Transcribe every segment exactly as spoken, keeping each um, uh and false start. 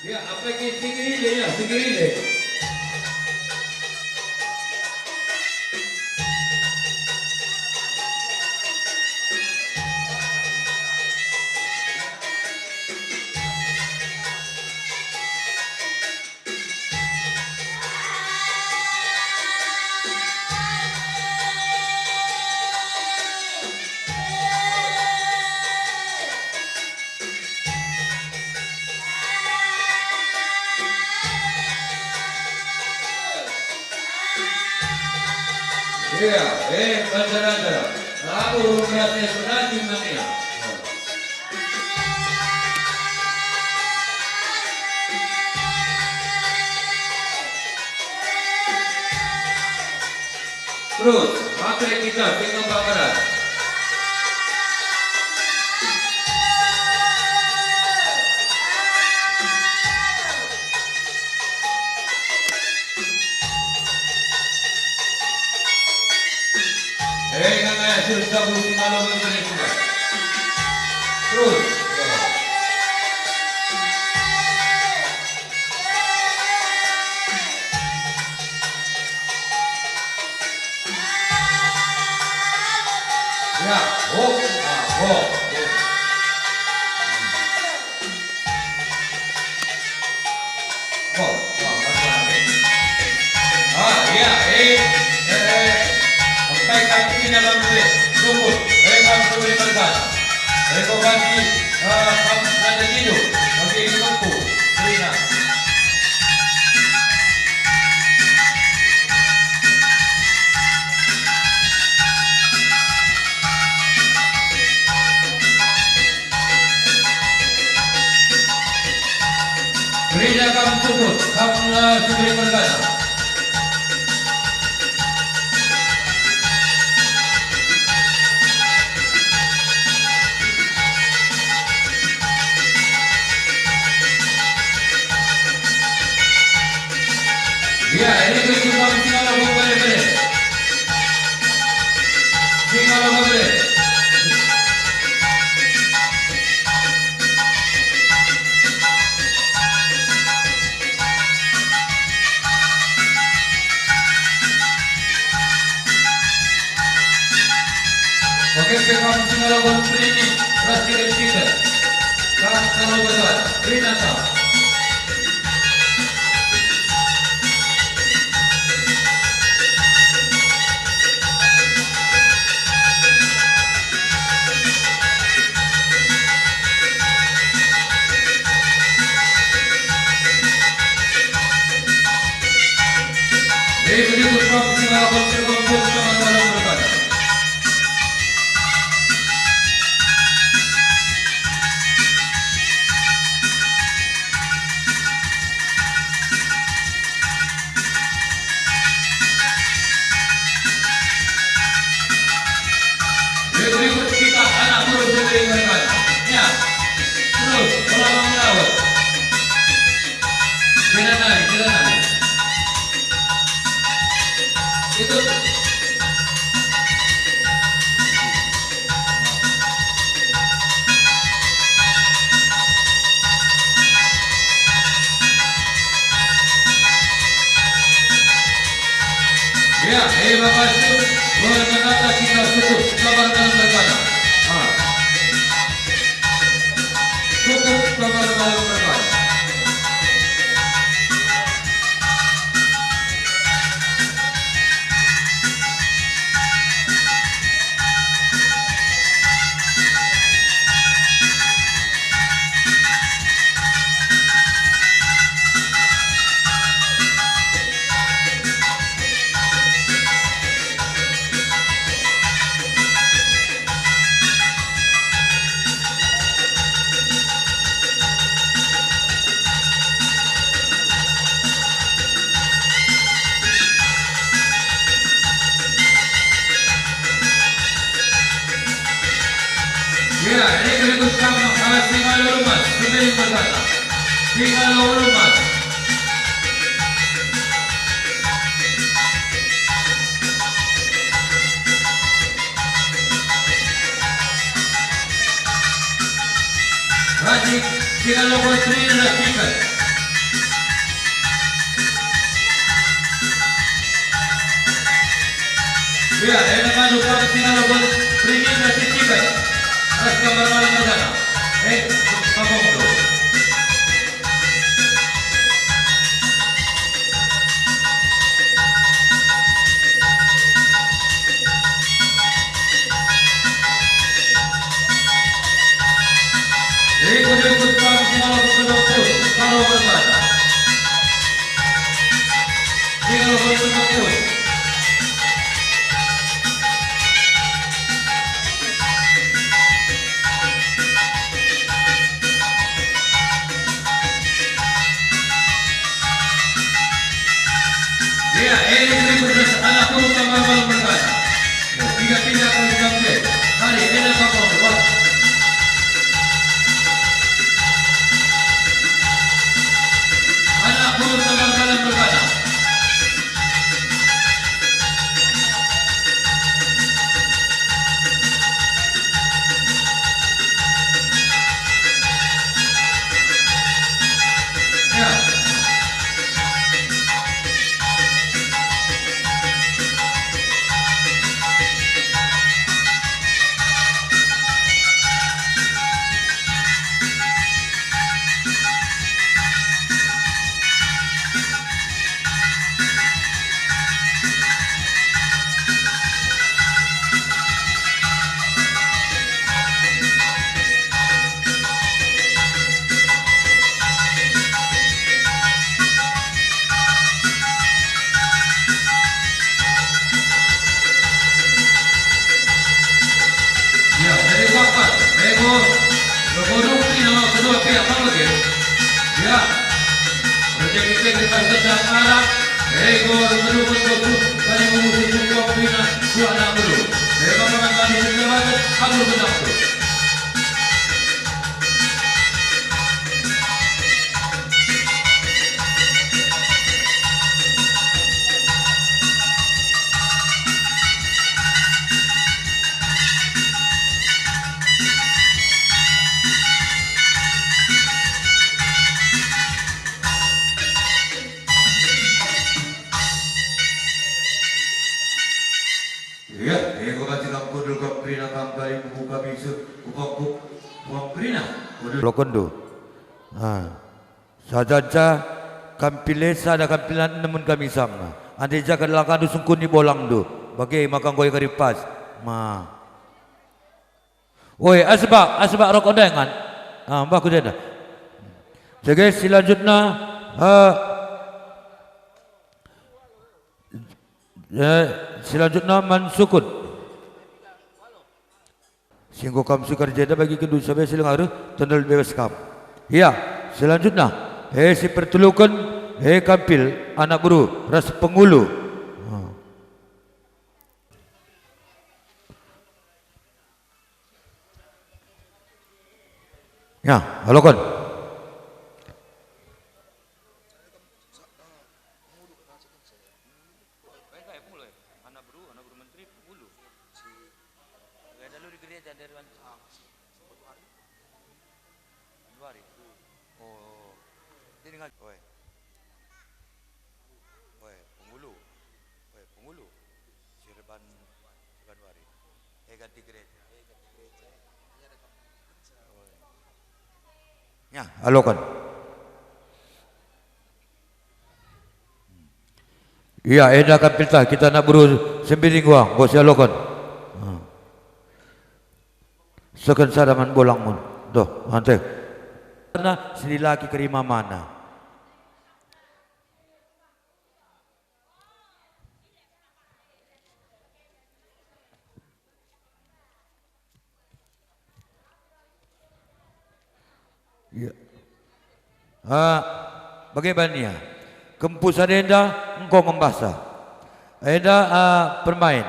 Ya, apalagi singgerile, ya, singgerile. Iya, eh, banjar-banjar. Aku rumahnya Sunati Mania. Terus, pakai kita dengan bakaran. Hei, nana, sudah, sudah, sudah, sudah, sudah. Terus. Ya, hop, ah, hop. Hop, hop, hop. Ah, ya, eh, eh, eh. Sampai kaki ini dalam duit. Cukup. Eh, kamu boleh berkat. Eh, kau ganti, eh, kamu ada hidup. Bagi hidupku. Terima. Gereja kam sukut, kam, eh, sumber perkasa. Ya, ini bagi kamu singa logo bere-bere. Singa logo bere. Oke, P K M singa logo bere ini, ras kita, kita. Kam kalau berbuat, beri nata. Berikut kita anak buruh negeri Merenggan. Ya. Terus, melawan melawan. Jalan lari, jalan lari. Ikut. Ya, eh, Bapak Ibu, boleh kata kita cukup sabar dalam beribadah. Ah. Cukup sabar dalam beribadah. Ya, ini berikut kamu, eh, singa logo lumas, sendiri berkata. Singa logo lumas. Rajin, singa logo bere, rajinkan. Ya, enda kami kam si nalabon ringin ras si cibai. Ras gambar malem mergana. Eh, kampung tu. Ikut-ikut kami si nalabon kena pus, karo mergana. Tiga puluh tujuh. Ya, ini berikutnya anak guru tambah malam berkata. Tiga-tiga kali sampai. Hari ini tambah. Anak guru tambah malam berkata. Ya. Ya, jadi wakil, ego, ego dukti nama kedua pihak kalau ke. Ya. Rezeki tinggi pas tendang arah, ego, ego dukti, ego dukti, kali memutus semua pina, dua anak dulu. Ego, kawan kami, terima kasih, aku benar tu. Ya, ego banci kam kundul kam kerina kam kali mubu kami se-, ku pangkuk, puang kerina, kundul. Lokondu. Ah. Saja-ja kam pile sada kam pile enemen kami sama. Ande jaga langkandu sungkuni bolangndu. Bage maka enggo kari pas. Ma. Oi, asbak, asbak rokok dengan. Ah, mbah ku jenda. Jadi selanjutnya, eh, Eh, selanjutnya man sukut. Si enggo kam sukar jenda bagi kendu sabe si leng areh, tendel bebas kam. Ya, selanjutnya, eh, si perteluken, eh, kampil, anak beru, ras pengulu. Hmm. Ya, aloken. Anak beru, anak beru menteri, pengulu. Gaya dalu di gereja dari wan-, Januari. Oh. Jadi nggak, oi. Oi, pengulu. Oi, pengulu. Sirban, Sirban Wari. Eh, ganti gereja. Oi. Ya, aloken. Ia, enda kampilta kita anak beru Sembiring wah, enggo sialoken. Hmm. Seken sada man bolangmu. Doh, ante. Karena sendilaki kerima mana. Ya. Ah, bage bania. Kempu sada enda enggo ngembasa. Enda, ah, permain.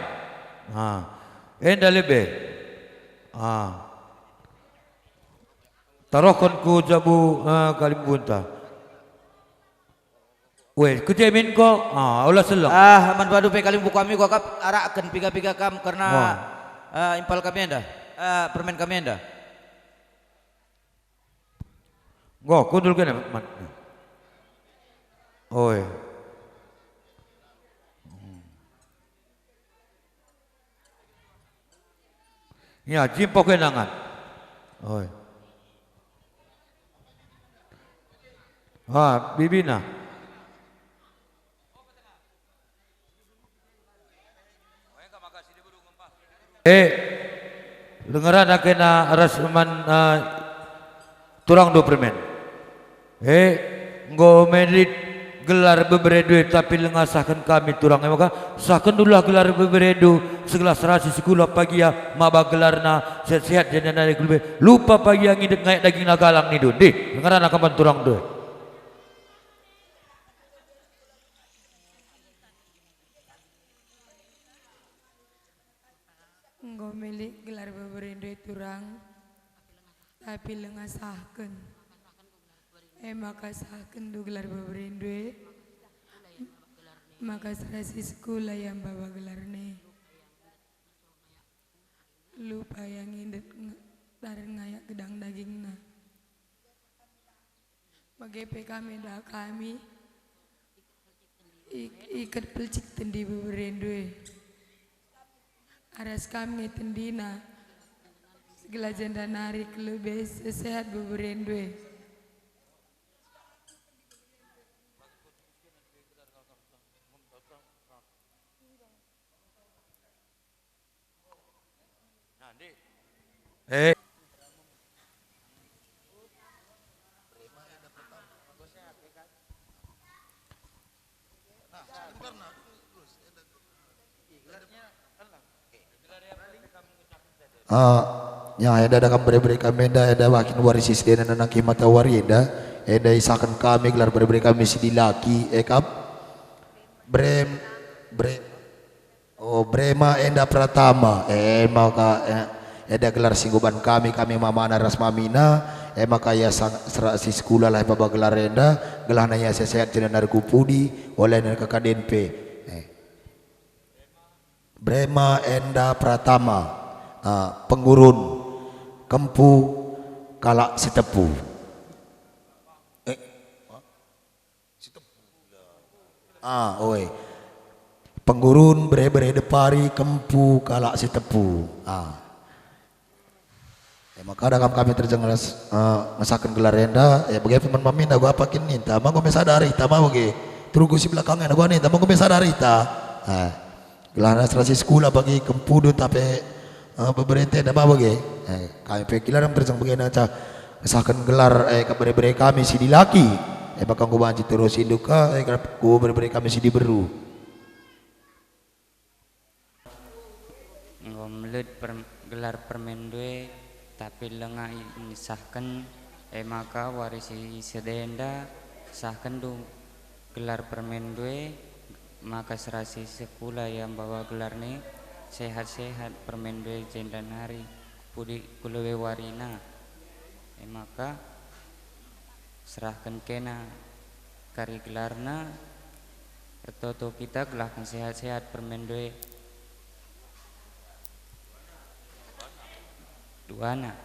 Ah, enda lebe. Ah. Tarohken ku jabu, ah, kalimbunta. Weh, kejemin ko? Ah, ola seleng. Ah, man badu pe kalimbubu kami kuakap arakken piga-piga kam kerna, ah, impal kami enda, ah, permen kami enda. Enggo, kundul kena, man. Oi. Hmm. Ya, jimpoh kenangan. Oi. Ah, bibina. Eh, dengerana kena ras man, eh, turang do permen. Eh, enggo melit gelar bebere ndai tapi langa sahken kami turang. E maka sahkendulah gelar bebere ndai segelah serasi sekula pagia maba gelarna sehat-sehat jenda nari kulbe lupa pagia ngindet ngayak dagingna galang nindu. Ndai, dengerana kemban turang ndai. Enggo milik gelar bebere ndai turang, tapi langa sahken. E maka sahkenndu gelar bebere ndai, maka serasi sekula ia maba gelarna. Lupa ia ngindet nge-, daren ngayak gedang dagingna. Bage pe kami enda kami ik-, iket pelcik tendi bebere ndai. Aras kami nge tendina, segelah jenda nari kelebe sehat bebere ndai. Eh. Ah, ya, enda, enda kam bere-bere kami enda, enda wakin wari si sedena nangkih matawari enda, enda isahken kami gelar bere-bere kami si dilaki, e kap? Brem, bre-, Oh, Brema enda Pratama, e maka, eh, enda gelar si enggo iban kami, kami mamana ras mamina, e maka ia sang-, serasi sekula lah ipaba gelar enda, gelahna ia sehat-sehat jenda nari ku pudi, olehna kakaden pe. Eh. Brema enda Pratama, ah, penggurun, kempu, kalak si tepu. Eh. Ah, oe. Penggurun bere-bere depari kempu kalak si tepu. Ah. E maka da kam kami terjeng ras, eh, ngesahken gelar enda, e bage pe man mamin agu apa kin ninta, ma enggo me sada arita ma bage. Terugu si belakang enda agu ninta, ma enggo me sada arita. Eh. Gelahna serasi sekula bagi kempu do tapi, eh, beberente enda ma bage. Eh, kami pe kila ram terjeng bagenda ca ngesahken gelar, eh, ka bere-bere kami si dilaki. Eh, maka enggo banci terusindu ka, eh, ku bere-bere kami si diberu. Enggo melet per-, gelar permen ndai, tapi langa i-, isahken, e maka wari si sedenda sahkenndu gelar permen ndai, maka serasi sekula ia mbawa gelarna, sehat-sehat permen ndai jenda nari pudi ku lebe warina. E maka serahken kena kari gelarna, ertoto kita gelahken sehat-sehat permen ndai. Duana.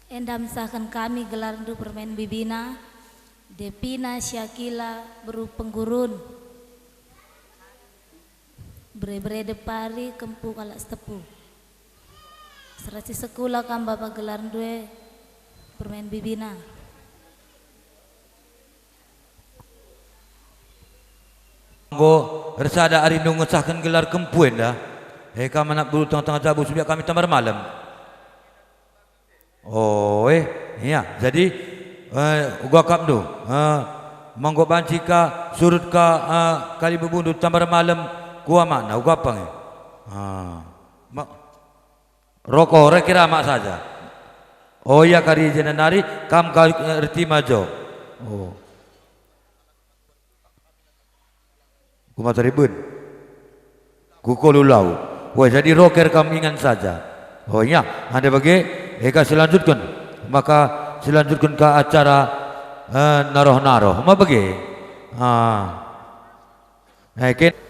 Enda mesahken kami gelarndu permen bibina, Depina Syakila beru Penggurun. Bere-bere depari kempu kalak setepu. Serasi sekula kam bapa gelarndu e permen bibina. Enggo ersada arindu ngesahken gelar kempu enda. E kam anak beru tengah-tengah jabu, sebiak kami tambar malem. Oh, eh, ya. Jadi, eh, uga akapndu, eh, manggo banci ka surut ka, eh, kali bebundu tambar malem ku amakna, uga apa nge? Ah, ma-, roko, reh kira amak saja. Oh, iya kari jenda nari, kam ka, eh, ertima jo. Oh. Ku Matariben. Ku Kolulau. Weh, jadi roker kam ingan saja. Oh ya, enda bage, eka selanjutken. Maka selanjutken ka acara Eh, naroh-naroh, ma bage? Ah. Eh, kin-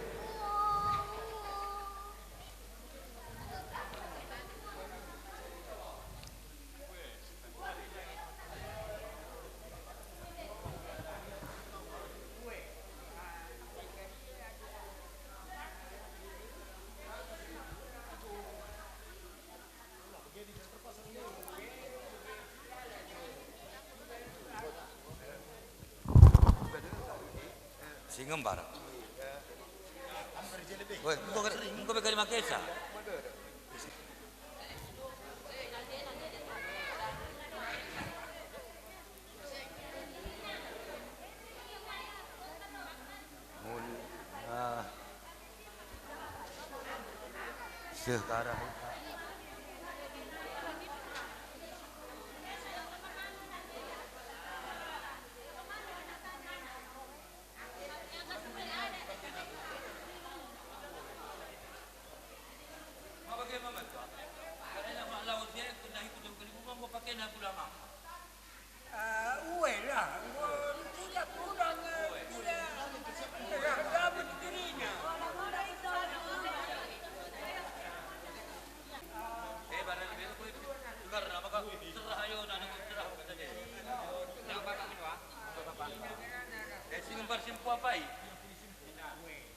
Si ngembar. Woi, engko, engko be kari makesa. Mul-, ah. Seh ke arah. Ah, uelah, engko tidak pulang, eh, tidak rambut dirinya. Eh, barang lebih aku dengar apa kau serah ayo nak dengar serah apa kata dia. Eh, si ngembar simpu apai?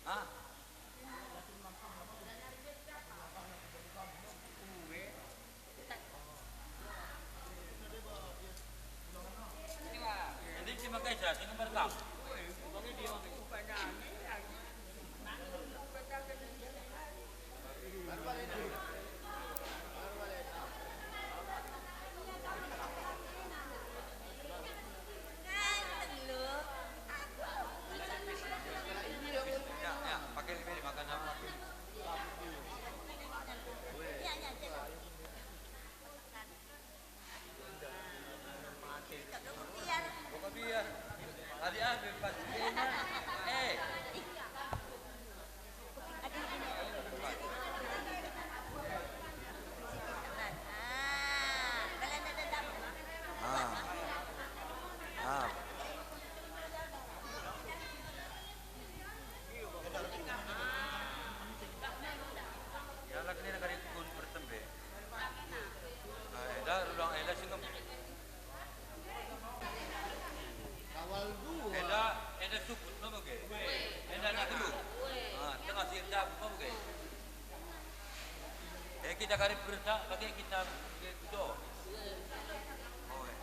Hah? Ah. Ah. Ialak nina kari kun pertembe. Ah, enda rulang enda singem. Enda, enda sukut, no, bage? Enda anak gelu. Ah, tengah si enda, no, bage? Eh, kita kari perta, bage kita, bage kudo. Oh, eh.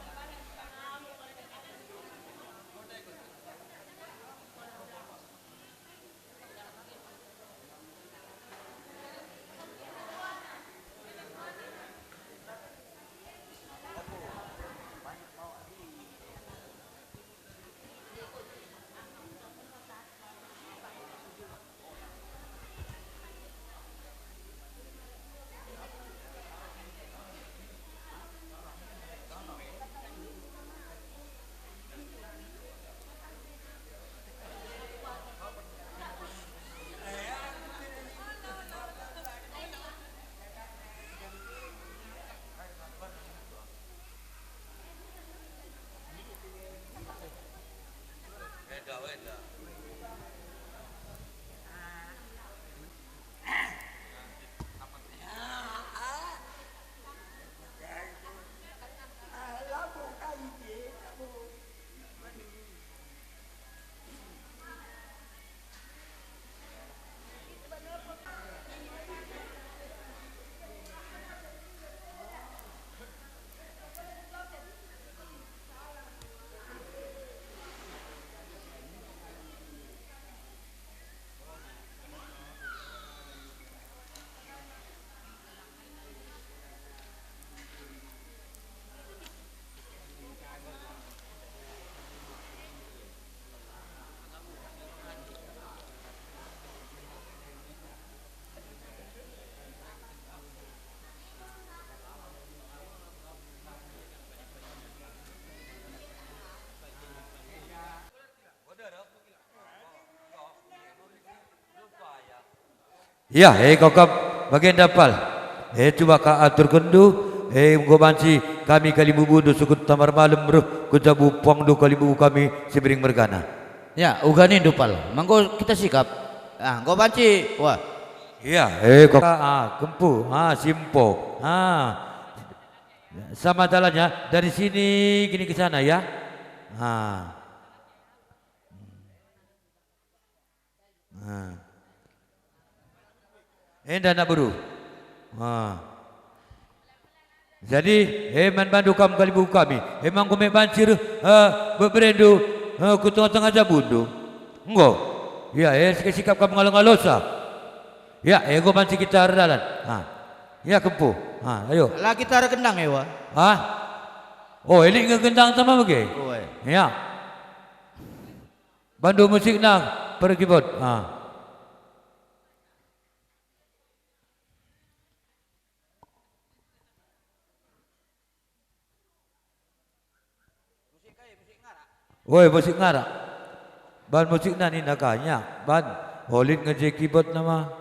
Ya, e, kau kap bagenda pal. E, cuba ka aturkenndu, e, enggo banci Kami kalimbubundu sukut Tambar Malem reh ku jabu puangndu kalibubu kami si bering mergana. Ya, uga nindu pal. Manggo kita sikap. Ah, enggo banci. Wah. Iya, eh, kok, ah, kempu, ah, simpo. Ah. Sama jalannya dari sini gini ke sana, ya. Ah. Ah. Enda, anak beru. Ah. Jadi, eh, man bandu kam kalibubu kami, emang kume banci reh, eh, beberendu, eh, ku tengah-tengah jabundu. Enggo. Ya, eh, sikap-sikap kam ngalo-ngalosa. Ya, eh, enggo banci kita erdalan. Ha. Ya, kempu. Ha, ayo. La kita ergendang, ewa. Ha? Oh, elik ngegendang sama bage? Oe. Ya. Bandu musikna per keyboard. Ha. Woi, musik ngarak. Ban musikna nina ka, nya, ban. Oh, lit nge je keyboard nama.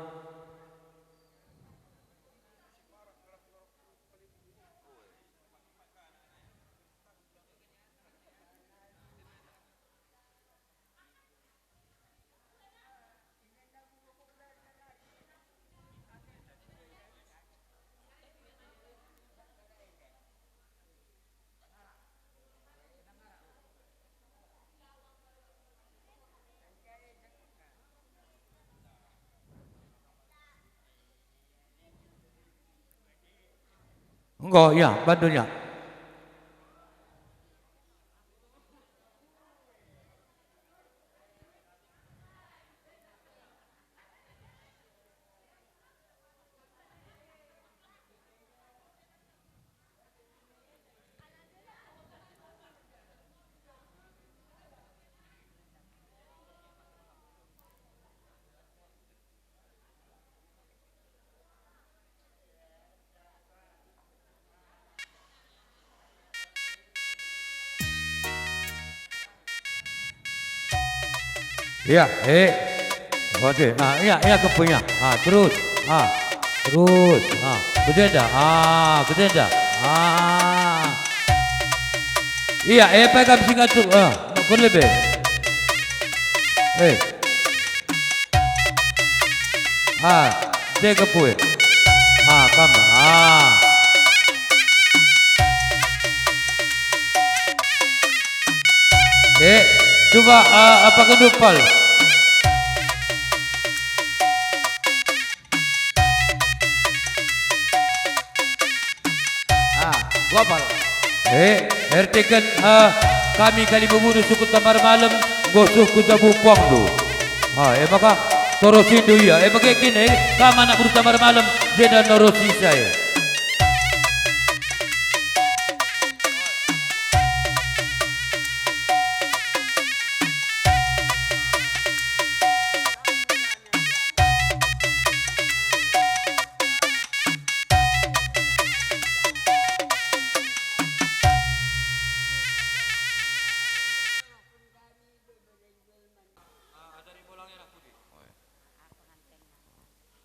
Enggo, ya, bandu nya. Iya, eh. Oke, nah, iya, iya, kepunya. Ah, terus. Ah, terus. Ah, bedenda. Ah, bedenda. Ah. Iya, eh, pegang singa tu. Ah, kun lebe. Eh. Ah, dege pue. Ah, kam. Ah. Eh, coba, ah, apa gendupal? Ah, gopal. Eh, erteken, eh, kami kalimbubundu sukut Tambar Malem, nggo seh ku jabu puangndu. Ah, e maka, torosindu ia, e maka kin, eh, kam anak beru Tambar Malem, jenda norosi saya.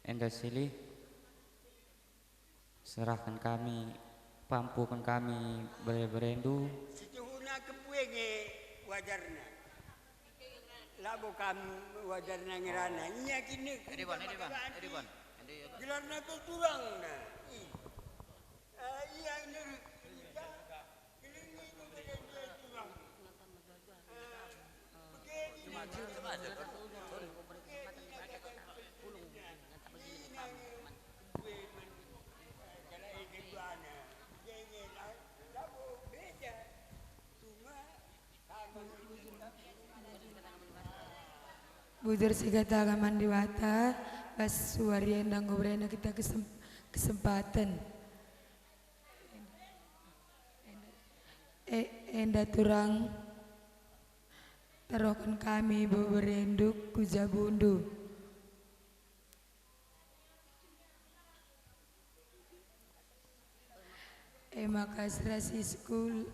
Enda silih. Serahken kami, pampuken kami bere-berendu. Situhuna kepue nge wajarna. Labo kam wajarna ngerana. Ia kine Edi Bon, Edi Bon, Edi Bon. Gelarna pe turangna. Ih. Eh, ia neri. Bujur sikataken man Dibata, bas wari enda enggo berena kita kesem-, kesempaten. E-, enda turang, taruhken kami beberendu ku jabundu. E maka serasi sekul-,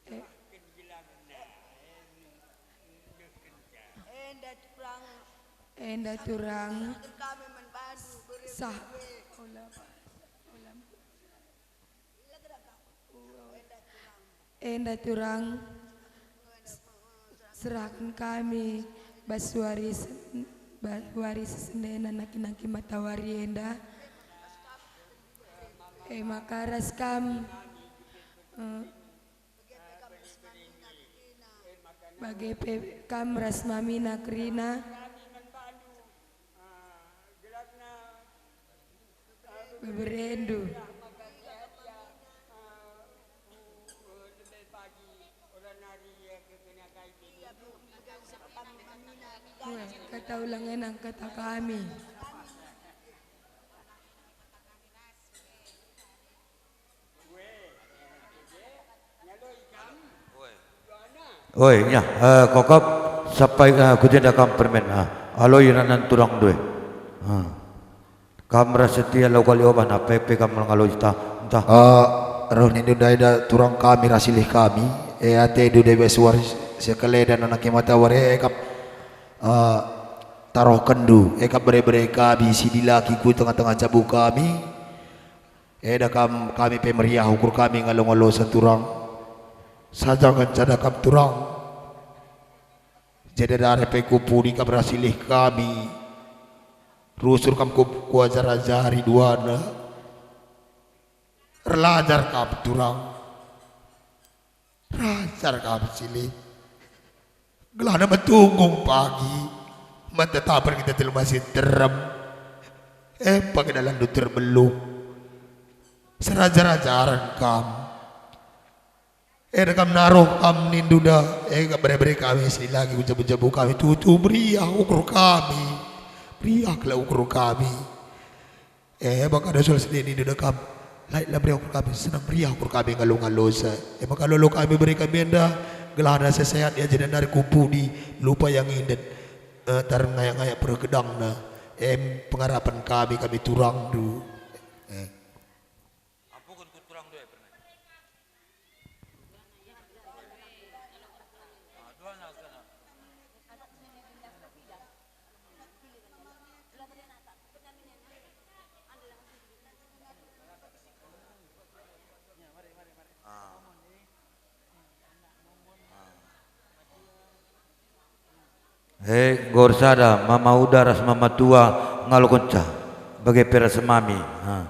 e, enda turang. Enda turang sah. Enda turang serahken kami bas wari sen-, bas wari sisendena nangkin-nangkin matawari enda. E maka ras kam, eh, bage pe kam ras mamina kerina. Beberendu. Weh, kata ulang enang kata kami. Oi, ya, eh, kokop sampai, eh, ku jenda kam permen, ah. Aloi ranan turang ndai. Ah. Kam ras setia lau kali obah na pepe kam ngaloi ta, ntah. Eh, roh nindu ndai da turang kami ras silih kami, e atendu ndai bas wari sekeleda nangkin matawari e kap, eh, tarohkenndu, e kap bere-bere kami si dilaki ku tengah-tengah jabu kami. Eda kam, kami pe meriah ukur kami ngalo-ngalosa turang. Saja ngenca da kam turang. Jedadari pe ku pudi kam ras silih kami. Rusur kam ku, ku ajar-ajari duana. Erlajar kam turang. Rajar kam silih. Gelahna metunggung pagi, man tetapen kita jelma si nterem. Empa kedalanndu terbelung. Seraja-rajaren kam. Eda kam naruh kam nindu da, e kam bere-bere kami si lagi ku jabu-jabu kami tutu meriah ukur kami. Meriah kela ukur kami. E maka da sual sendiri nina kam, "Laitlah meriah ukur kami, senang meriah ukur kami ngalo-ngalosa." E maka lolo kami bere kami enda, gelahna sesehat ia jenari ku pudi lupa ia nginden, e, taren ngayak-ngayak pergedangna. Em pengarapen kami, kami turangndu. E. E, enggo ersada mama uda ras mama tua ngalokenca, bage pe ras mami. Ha.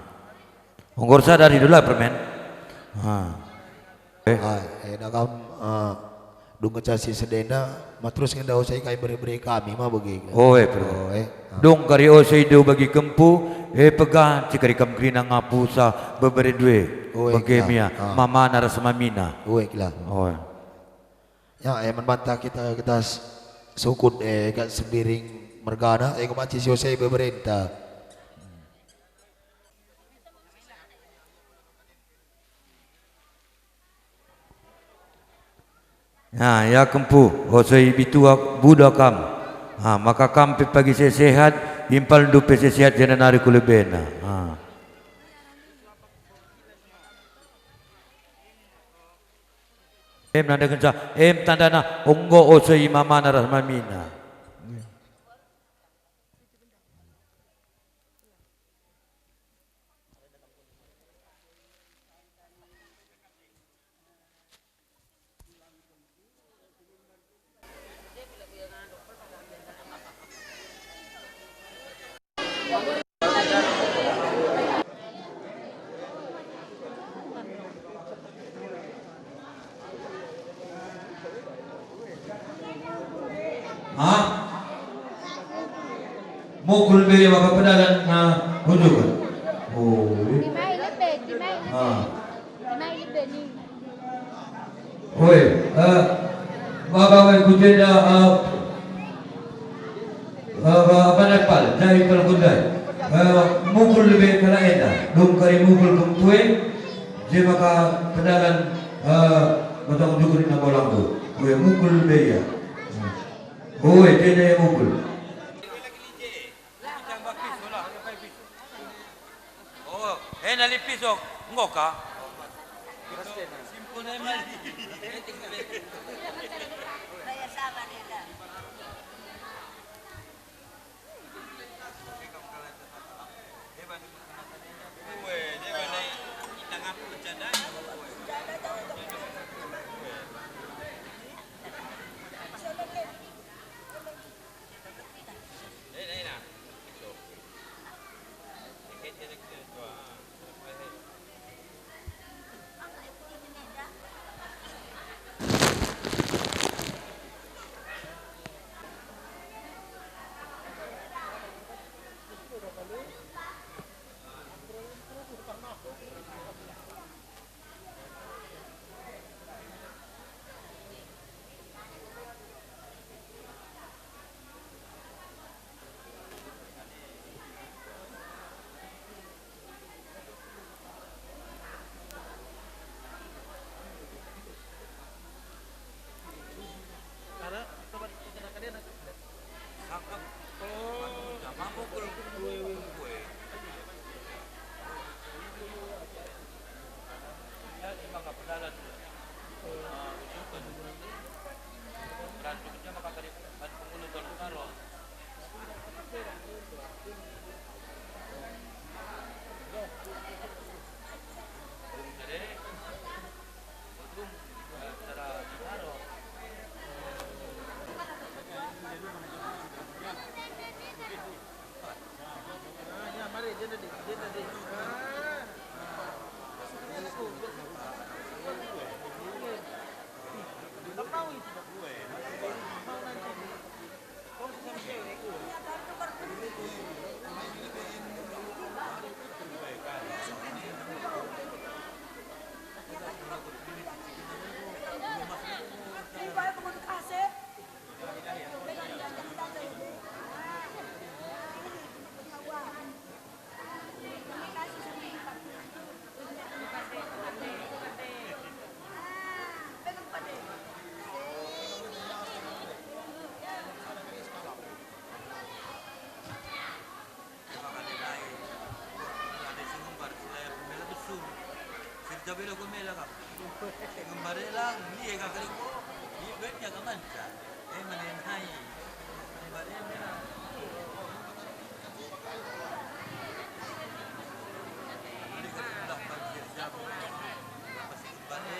Enggo ersada rindu la permen. Ha. E. Ah, eda kam, ah, dung ngenca si sedena, ma terus nge ndauh sai kai bere-bere kami ma bage. Oe, permen. Oe. Ah. Dung kari o sai ndauh bagi kempu, e pega cikari kam kerina ngapusa bebere ndai. Oe, bage kila. Mia, ah, mamana ras mamina. Oe, kila. Oe. Ya, e, man banta kita, kita s-, sukut, e, kat Sembiring mergana, e, kumaci si Ose beberenta. Ya, ya kempu, Ose bitua buda kam. Ha, maka kam pe pagi sesehat, impalndu pe sesehat jenari ku lebena. Ha. Em nandakenca, em tandana enggo Ose mamana ras mamina. Ha? Mukul be maka pedalan na kunjungan. Oh. Timai lebe, timai lebe. Ha. Timai lebe ni. Oi, eh, baba oi ku jenda, eh, eh, ba-, bana pal, jai pal kundai. Eh, mukul lebe kalak enda, dung kari mukul kempu e, je maka pedalan, eh, batang jukut ina bolangku. Oi, mukul lebe ia. Oi, jenda ia mukul. Oh, ena lipis, oh, enggo ka? Simpul ena. Jabe lo ku mela kam. Ngembare la, nie ka kali ko. Ni ben ya kaman ka. Eh, menen hai. Ngembare mela. Ini kan udah parkir jabu. Pas ngembare.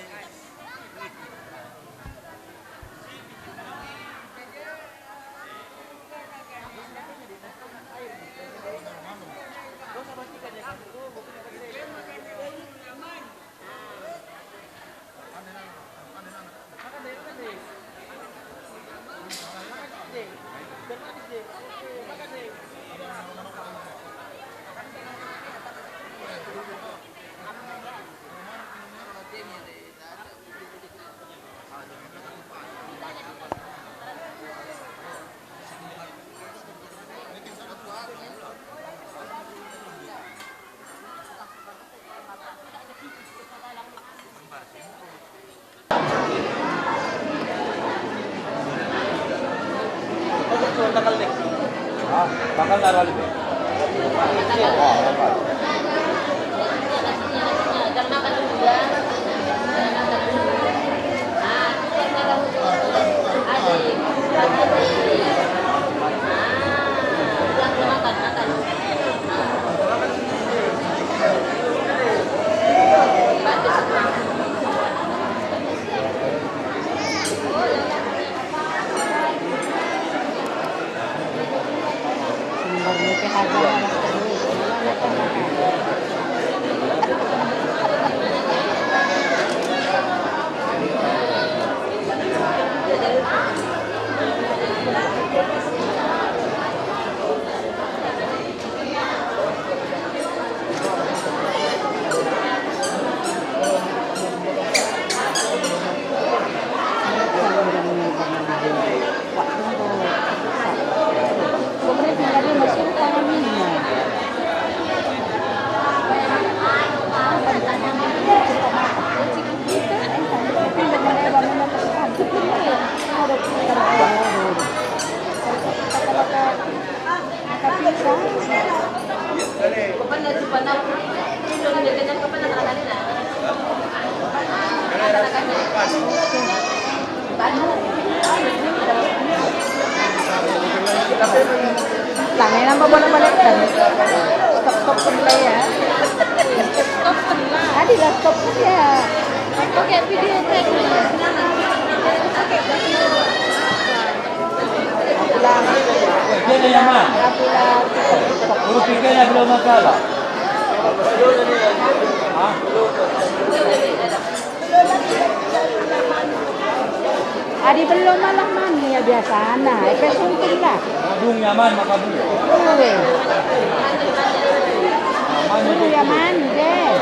Ah, tanggal nara lebe. Langai nambah bolak-balik kan? Stop-stop pun lah ya. Stop pun lah. Tadi lah stop pun ya. Pakai video tadi. Pulang. Dia ada nyaman. Pulang. Huruf tiga yang belum masalah. Hah? Adi belum malah mami ya biasana, epe sunting lah. Dung nyaman maka bu. Uwe. Nyaman. Guru ya mani deh.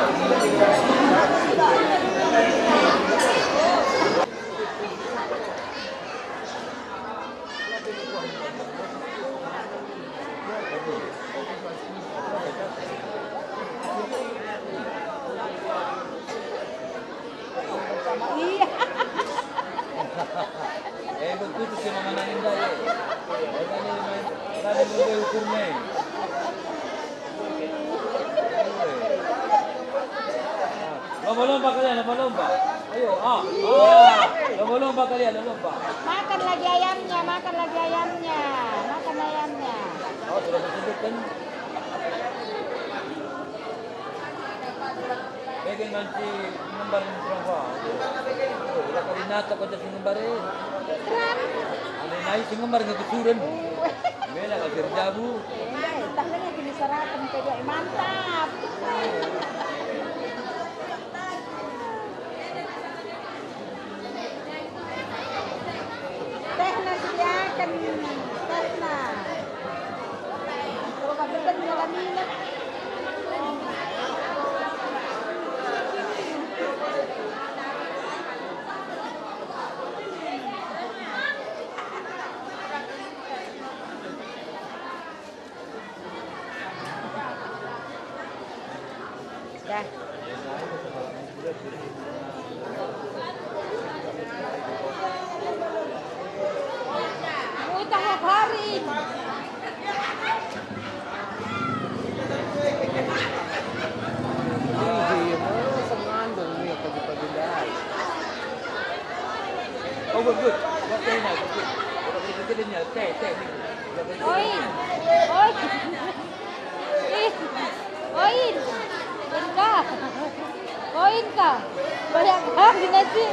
Iya. Eh, betul tuh si Mama Nani ndai, eh. Eh, tadi main, tadi mau gue ukur, Mei. Lomba-lomba kalian, lomba-lomba. Ayo, ah, ah. Lomba-lomba kalian, lomba. Makan lagi ayamnya, makan lagi ayamnya, makan ayamnya. Oh, sudah disebutkan. Begen banci ngembar ngerasa. Oh, ulah kali nata kocak si ngembar, eh. Ane nai si ngembar ngekesuren. Mela kal si erjabu. Eh, tah lagi kini serapen pegawai mantap. Tehna sediaken, tehna. Coba beben dalam ini. Dah. Utang hari. Iya, iya, iya. Sengandung. Oi, oi. Ih, oi. Inka. Oi, Inka. Banyak banget nasi.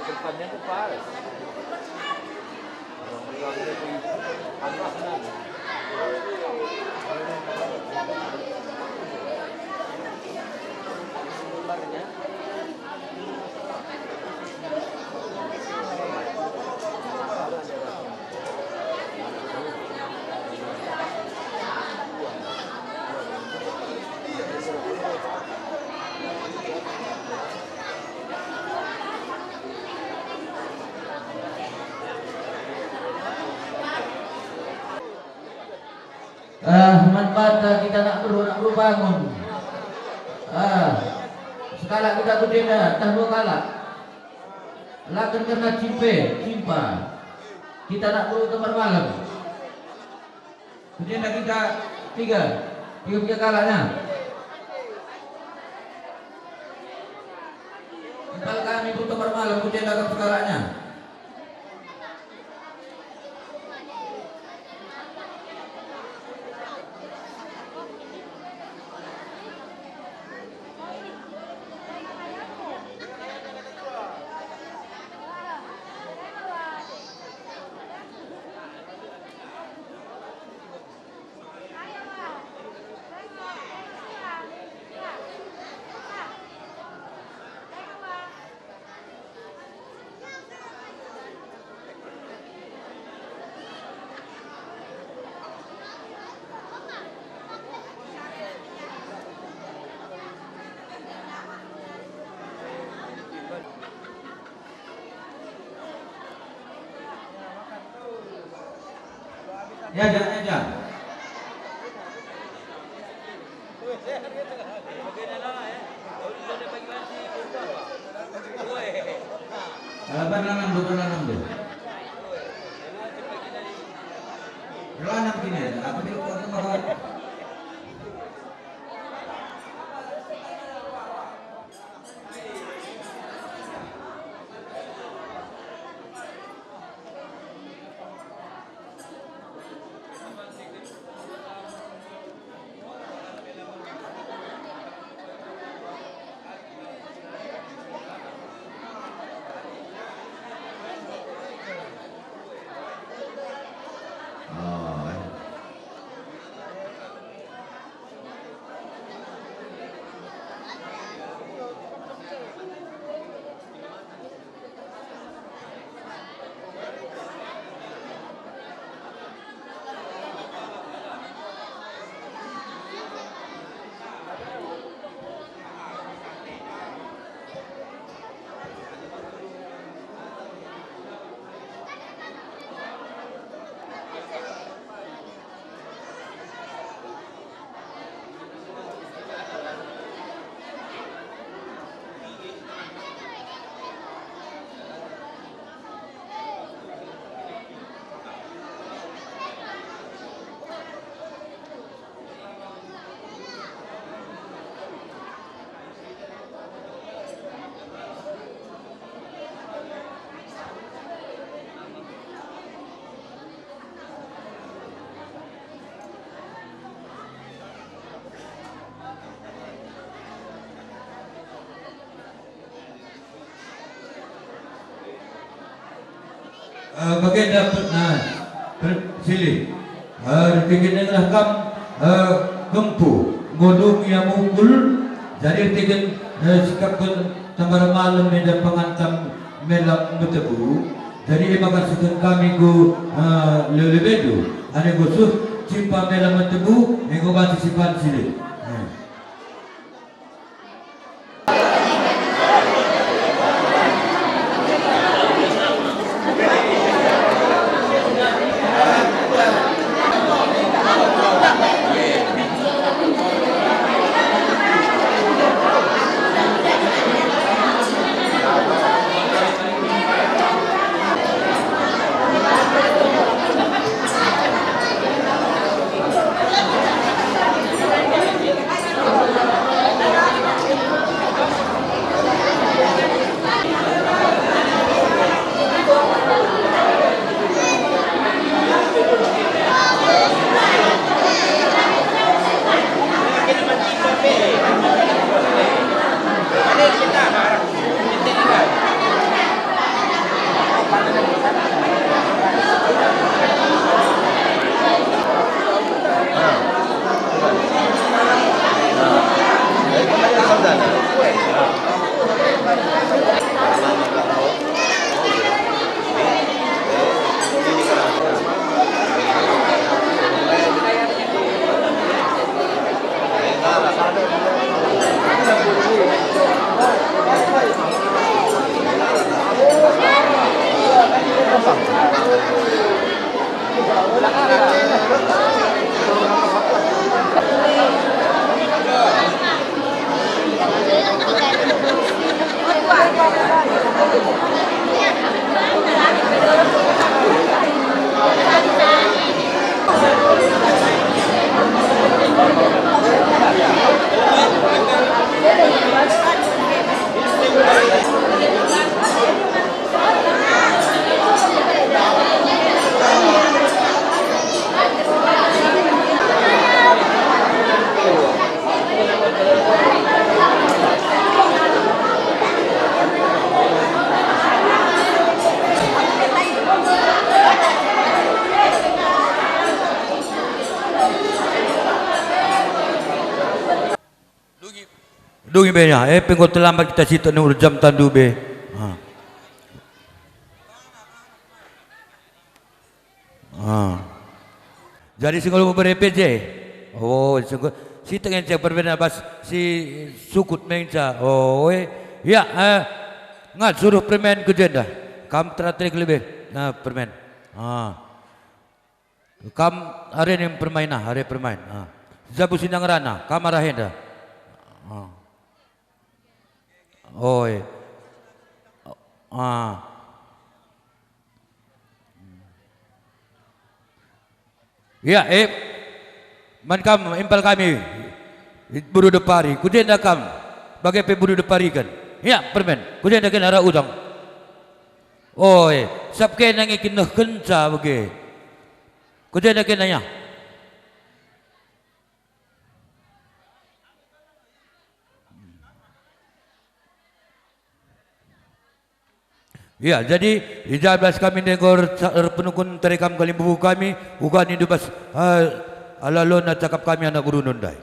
Depannya tuh pas. Ah, man banta kita anak beru, anak beru bangun. Ah, sekalak kita ku jenda, tah dua kalak. Laken kerna cimpe, cimpa. Kita anak beru tembar malam. Ku jenda kita tiga, tiga-tiga kalaknya. Empal kami beru tembar malam, ku jenda kam sekalaknya. Ya, ya, ya, ya. Eh, berlanam dulu, berlanam dulu. Berlanam sini aja. Aku dulu, aku mau. Eh, bage dapetna, per-, silih. Eh, erkiteken denga kam, eh, kempu, enggo dung ia mukul, jadi erkiteken, eh, sikapken tembar malem enda pengantam mela metebu, jadi e maka sehken kami ku, eh, lebe-lebendu, adi enggo seh cimpa mela metebu, enggo banci sipan silih. Eh. Dungi be ya, eh, pe enggo terlambat kita sitik nunggu jam tandu be. Ha. Ha. Jadi si ngulu bere P J. Oh, si ngulu, sitik ngenca perbeda bas si sukut menca. Oh, eh. Ya, eh. Ngat suruh permen ku jenda. Kam teratai lebih. Nah, permen. Ha. Kam are nin permain ah, are permain. Ah. Jabu Sindang Rana, kam arah enda. Ah. Oi. Ah. Ya, eh. Man kam impal kami, Buru Depari. Ku jenda kam, bage pe Buru Depariken. Ya, permen. Ku jenda kin arah udang. Oi, sap kena nge kinehkenca bage. Ku jenda kena ya. Ya, jadi i ja bas kami ndai enggo erca-, erpenungkun tare kam kalimbubu kami, uga nindu bas, eh, alu-aluna cakap kami anak beru ndai.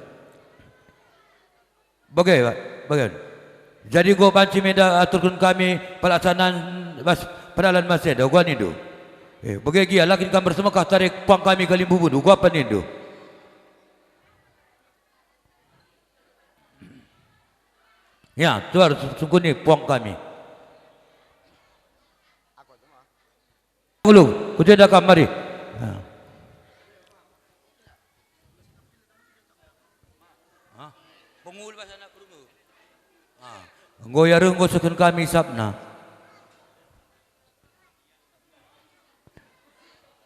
Bage, Pak, bage. Jadi enggo banci menda aturken kami pelaksanaan bas perdalan mas enda, uga nindu. Eh, bage gia, la kin kam ersemekah tare puang kami kalimbubundu, uga pe nindu. Ya, tuar sungkuni puang kami. Ngulu, ku jenda kam mari. Ya. Hah? Pengulu bas anak perunggu. Ah. Enggo ia reh enggo sehken kami isapna.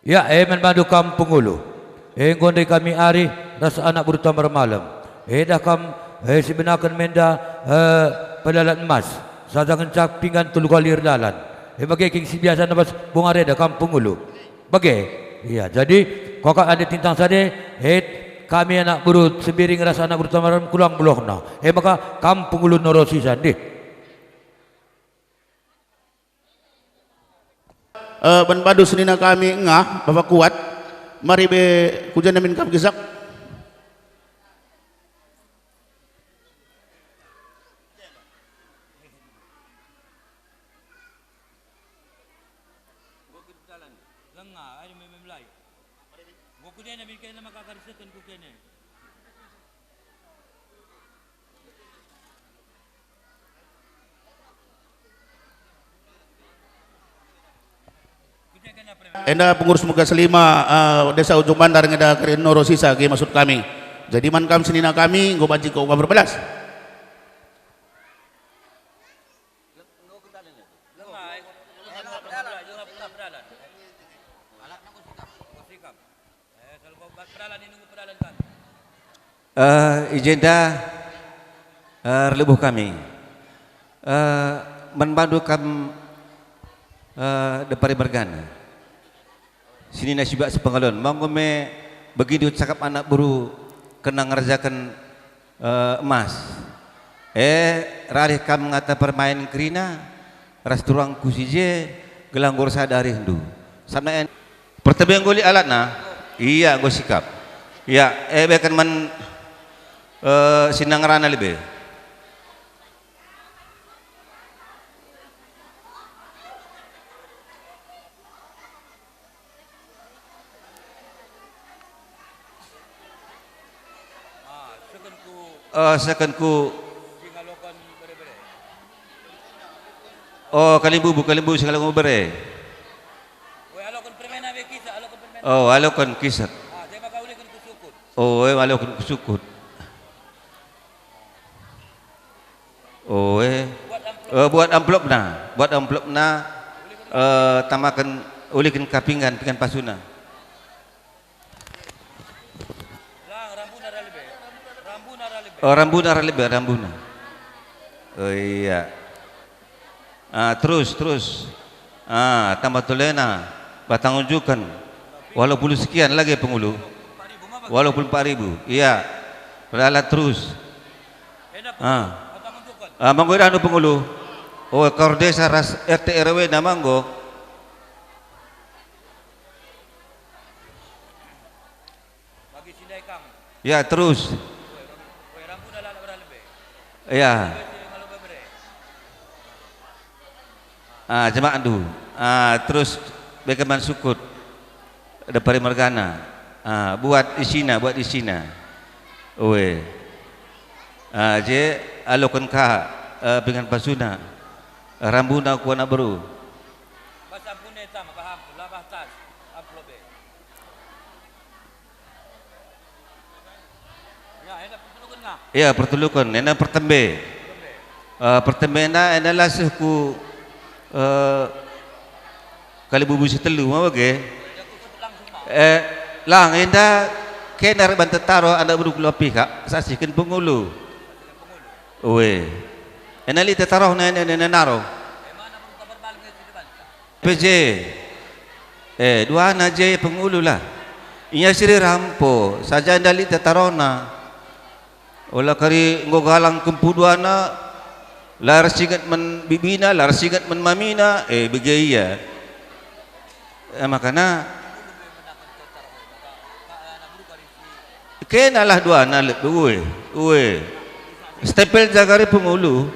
Ya, e man bandu kam pengulu. E enggo ndai kami arih ras anak beru Tambar Malem. E dah kam, e, sibenaken menda, e, pedalan emas. Sada ngenca pinggan telu kali erdalan. E bage kin si biasa na bas bunga reda kam pengulu. Bage. Iya, jadi, kuakap ande tintang sade, e, kami anak beru Sembiring ras anak beru Tambar Malem kulang beluhna. E maka kam pengulu norosi sandih. Eh, ban bandu senina kami Engah, Bapa Kuat, mari be ku jenda min kam Kisak. Enda pengurus Megas lima, eh, Desa Ujung Bandar ngeda kari norosi sage maksud kami. Jadi man kam senina kami, enggo banci kau berbelas. Eh, i jenda, eh, erlebuh kami. Eh, man bandu kam, eh, Depari mergana. Senina sibak sepengalon. Manggo me begindu cakap anak beru kena ngerjaken eh, emas. Eh, rarih kam ngata permain kerina, ras turangku si je, gelah nggor sada arihndu. Sabna en-, pertebe enggo lit alatna? Ia enggo sikap. Ia, eh, beken man, eh, sinang rana lebe. Eh, seken ku. Oh, kalimbubu, kalimbubu si ngaloken bere. Oh, aloken kisek. Oh, eh, aloken ku sukut. Oh, eh. Eh, buat amplopna, buat amplopna, eh, tamaken, uliken ka pinggan, pinggan pasuna. Oh, rambuna ra lebe, rambuna. Oh, iya. Ah, terus, terus. Ah, tambah tulena. Batang unjuken. Waluh puluh sekian lagi pengulu. Waluh puluh empat ribu. Iya. Berlalat terus. Ah. Ah, manggo idahndu pengulu. Oh, kor desa ras R T R W na manggo. Ya, terus. Ya. Ah, jemakndu. Ah, terus bage man sukut. Depari mergana. Ah, buat isina, buat isina. Oe. Ah, je aloken ka, eh, pingan pasuna. Rambuna ku anak beru. Ya, pertuluken, enda pertembe. Eh, pertembena enda la seh ku, eh, kalibubu si telu, ma bage? Eh, lang, enda kena reban tetaro anak beru ku Lua Pihak, saksiken pengulu. Ue. Enda lit tetarohna enda, enda naro. P J. Eh, duana je pengulu lah. Ia si rirampo, saja ndali tetarona. Ola kari enggo galang kempu duana, la ersinget men bibina, la ersinget men mamina, eh, bage ia. Eh, makana, kenalah duana lebe, ue, ue. Stempel jagari pengulu.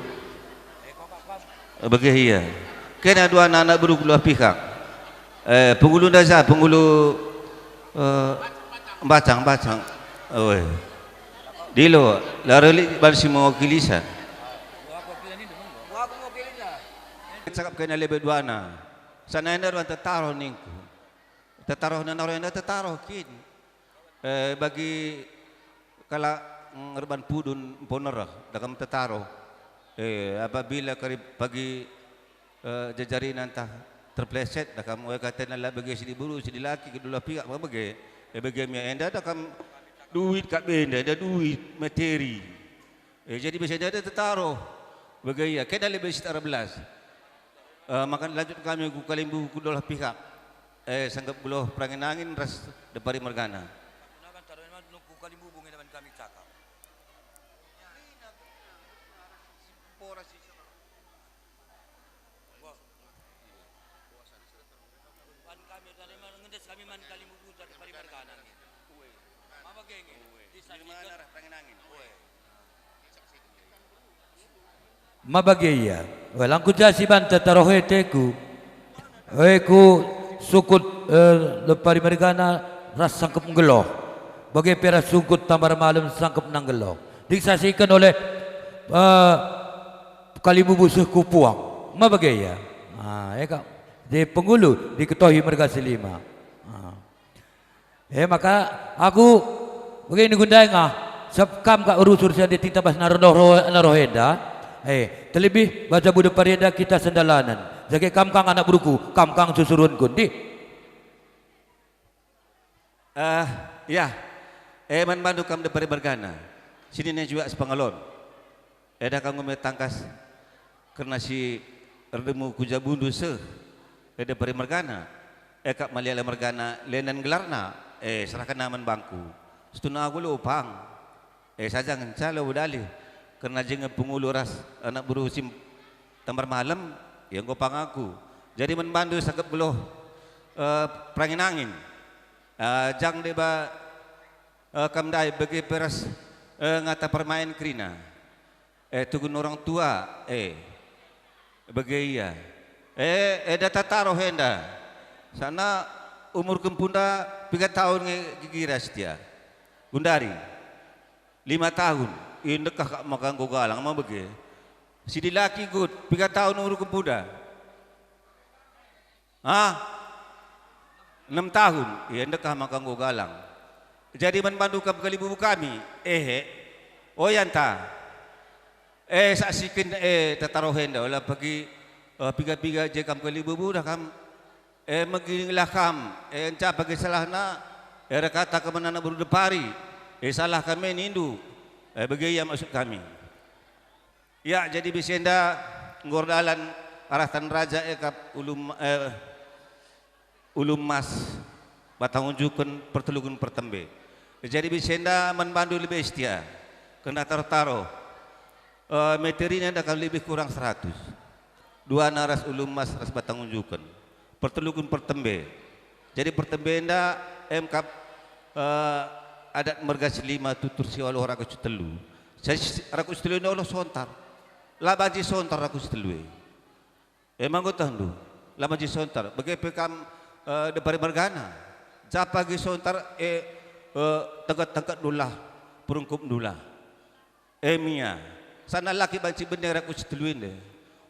Bage ia. Kena duana anak beru ku Lua Pihak. Eh, pengulu ndaja, pengulu, eh, Mbacang, Mbacang. Oe. Dilo, la relik banci mewakilisa. Cakap kena lebe duana. Sana enda ruan tetaroh ningku. Tetaroh nena enda tetaroh kin. Eh, bagi kalak, mm, erban pudun empo nereh, dakam tetaroh. Eh, apabila kari pagi, eh, jejarina ntah terpleset, dakam oe katena la bage si diberu, si dilaki, kedua pihak ma bage. Eh, bage mia enda dakam duit kap enda, enda duit, materi. Eh, jadi biasa enda tetaroh. Bage ia, kena lebe si tara belas. Eh, maka lanjut kami ku kalimbubu ku dua pihak. Eh, sangkep geluh perangin-angin ras depari mergana. Gunakan taruh man nungku kalimbubu nge daban kami cakap. Wah. Ban kami tadi man ngendes kami man kalimbubu depari mergana nge. Ma bage nge. Di mana arah perangin-angin? Ue. Ma bage ia. Oe, lang ku ja si banta taroh eteku. Oe, ku sukut, eh, depari mergana ras sangkep nggeluh. Bage pe ras sukut tambar malem sangkep nanggeluh. Disaksiken oleh, eh, kalimbubu seh ku puang. Ma bage ia. Ah, e kap. Di pengulu diketohi merga si lima. Ah. E maka aku bage ningku ndai nga, sab kam kak rusur sian dating tabas naroh, naroh enda. E, terlebih bas jabu depari enda kita sendalanen. Jage kam kang anak beruku, kam kang susurunku, ndi? Eh, ya. E, man bandu kam depari mergana. Sini ne juak sepengalon. Eda kanggo me tangkas kerna si erdemu ku jabundu seh, eda peri mergana, e kap maliala mergana lenen gelarna, e, serahkenna man bangku. Situhuna aku lupang, e, saja ngenca labo dalih, kerna je nge pengulu ras anak beru si tambar malem, ia enggo pang aku. Jadi man bandu sangkep geluh, e, perangin-angin, e, jang deba, e, kam ndai bage pe ras, e, ngata permain kerina. Eh, tugun orang tua, eh, bage ia. Eh, enda tataroh enda. Sana umur kempunda piga tahun nge kigira setia. Gundari, lima tahun. Ih, ndekah kak maka enggo galang ma bage. Si dilaki gut, piga tahun umur kempunda? Ah, enam tahun, ia ndekah maka enggo galang. Jadi man bandu kam kalimbubu kami, ehe, oyan ta. Eh, saksiken, eh, tataroh enda, ola pagi, eh, piga-piga je kam kalimbubu dah kam. Eh, megilah kam, eh, enca pagi salahna, eh, erkata kam man anak beru depari. Eh, salah kami nindu. Eh, bage ia maksud kami. Ya, jadi bas enda enggo erdalan arah Tan Raja e kap ulum, eh, Ulu Emas, Batang Unjuken, perteluken pertembe. Jadi bas enda man bandu lebe setia, kena taro-taro. Eh, materina enda kap lebih kurang seratus. Duana ras Ulu Emas ras Batang Unjuken. Perteluken pertembe. Jadi pertembe enda em kap, eh, adat merga si lima tutur si waluh raku si telu. Jadi si, raku si telu enda ola sontar. La banci sontar raku si telu e. E manggo tehndu, la banci sontar. Bage pe kam, eh, depari mergana. Japa gi sontar, e, eh, tengket-tengketndulah, perungkupndulah. E mia, sana laki banci bene raku si telu ende.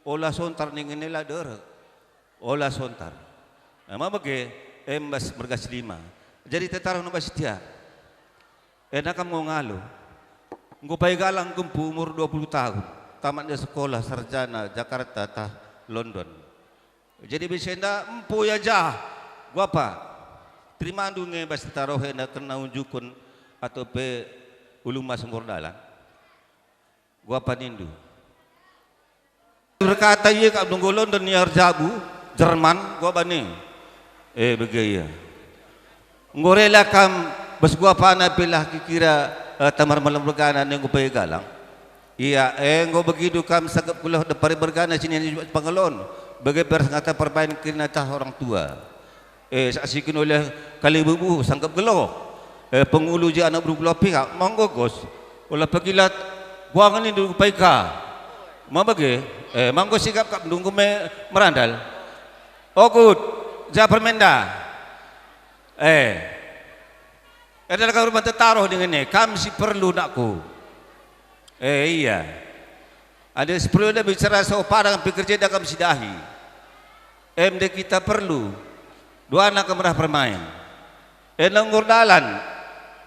Ola sontar ningen e la derek. Ola sontar. E mabage, e mbas merga si lima. Jadi tetaruh no bas setia. Enda kam ngo ngalo. Enggo pai galang kempu umur dua puluh tahun, tamatna sekolah sarjana Jakarta tah London. Jadi bas enda empu ia jah. Guapa? Terimandu nge bas tetaroh enda kena unjuken atau pe Ulu Emas enggo erdalan? Guapa nindu? Erkata ia kap dunggo London ia erjabu, Jerman, guapa ni? Eh, bage ia. Enggo rela kam bas guapana pe lah kikira, eh, tamar malem mergana nenggo pe galang. Ia, eh, enggo begidu kam sangkep geluh depari mergana si nina pangelon, bage pe ras ngata perbain kerina tah orang tua. Eh, saksiken oleh kalibubu sangkep geluh. Eh, pengulu je anak beru geluh pihak, monggo gos. Ola pegilat, guangen nindu pai ka. Mabage, eh, manggo sikap kap ndunggu me merandal. Ogut, ja permenda. Eh, adalah kau rumah tetaruh dengan e, kam si perlu nakku. Eh, iya. Adi si perlu enda bicara soh padang pikir jenda kam si dahi. Em de kita perlu. Duana kam rah permain. Enda enggo erdalan,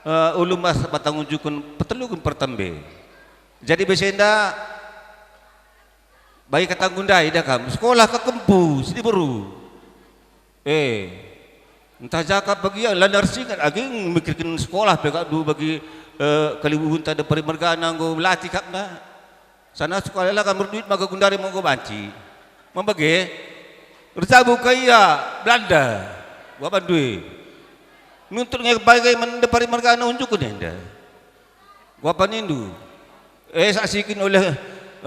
eh, Ulu Emas Batang Unjuken peteluken pertembe. Jadi bas enda bagi kata gundai dah kam. Sekolah ka kempu, si diberu. Eh, ntah jaka bagi ia, lanai ersinget agi mikirken sekolah pe kap du bagi, eh, kalibubu ntah depari mergana enggo melati kap nda. Sana sekolah la kam erduit maka gundari monggo banci. Mabage, erjabu ka ia Belanda. Guapa ndue. Nuntut nge bage man depari mergana unjuken enda. Guapa nindu? Eh, saksiken oleh,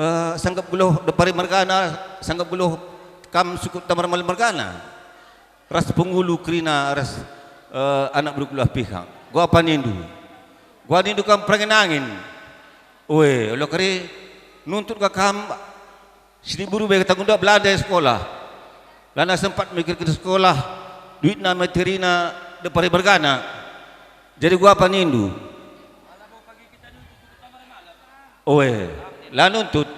eh, sangkep geluh depari mergana, sangkep geluh kam sukut tamar malem mergana. Ras pengulu kerina ras, eh, anak beru geluh pihak. Guapa nindu? Guapa nindu kam perangin-angin? Ue, ola kari nuntut ka kam. Si diberu bage tanggung jawab Belanda sekolah. Lanai sempat mikirken sekolah, duitna materina depari mergana. Jadi guapa nindu? Oe, la nuntut.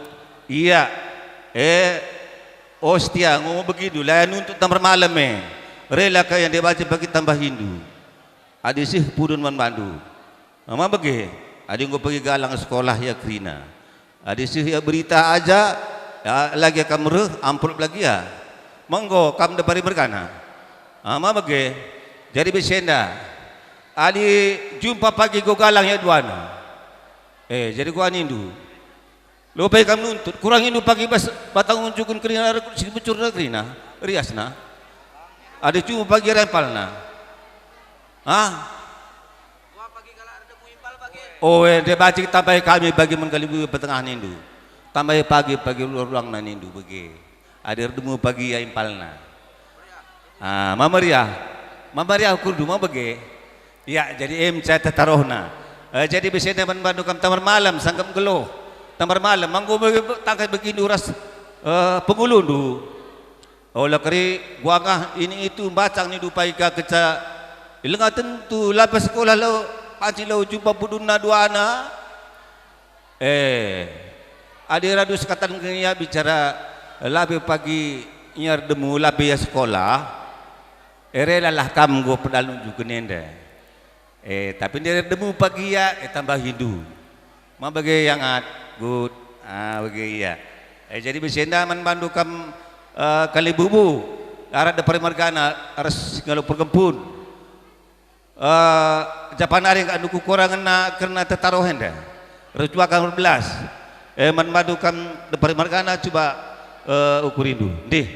Ia. Eh, o setia, ngo begidu, la nuntut tamar malem e. Rela ka ia ndebaci bagi tambahindu. Adi seh pudun man bandu. Mabage, adi enggo pagi galang sekolah ia kerina. Adi seh ia berita aja, ya, lagi kam reh, amplop lagi ia. Monggo kam depari mergana. Ah, mabage, jadi bas enda. Adi jumpa pagi enggo galang ia duana. Eh, jadi guanindu. Lopai kam nuntut, kurangindu pagi bas batang unjuken kerina rikut si bujurna kerina, riasna. Adi cuma pagi rempalna. Ah? Oe, ndebaci tambahi kami bagi man kalibubu petengah nindu. Tambahi pagi, pagi rulang-rulangna nindu bage. Adi erdemu pagi ia impalna. Ah, mameriah. Mameriah ukurndu, mabage. Ya, jadi em cata tarohna. Eh, jadi bas enda man bandu kam tamar malem, sangkep geluh. Tamar malem, manggo bage tangkas begindu ras, eh, pengulundu. Ola keri, guangah ini itu, mbacang nindu pai ka kenca i langa tentu, la pe sekolah lau, panci lau jumpa pudunna duana. Eh, adi radu sekatan ia bicara, la pe pagi ia erdemu, la pe ia sekolah, eh, relalah kam enggo pedal nunjuken enda. Eh, tapi ndai erdemu pagi ia, eh, tambahindu. Ma bage iangat, Gut, ah, bage ia. Eh, jadi bas enda man bandu kam, eh, kalibubu, arah depari mergana, arah si ngalo perkempun. Eh, japa nari kak nuku korang ngena kerna tetaroh enda. Rituakan berbelas. Eh, man bandu kam depar margana cuba, eh, ukurindu. Ndih,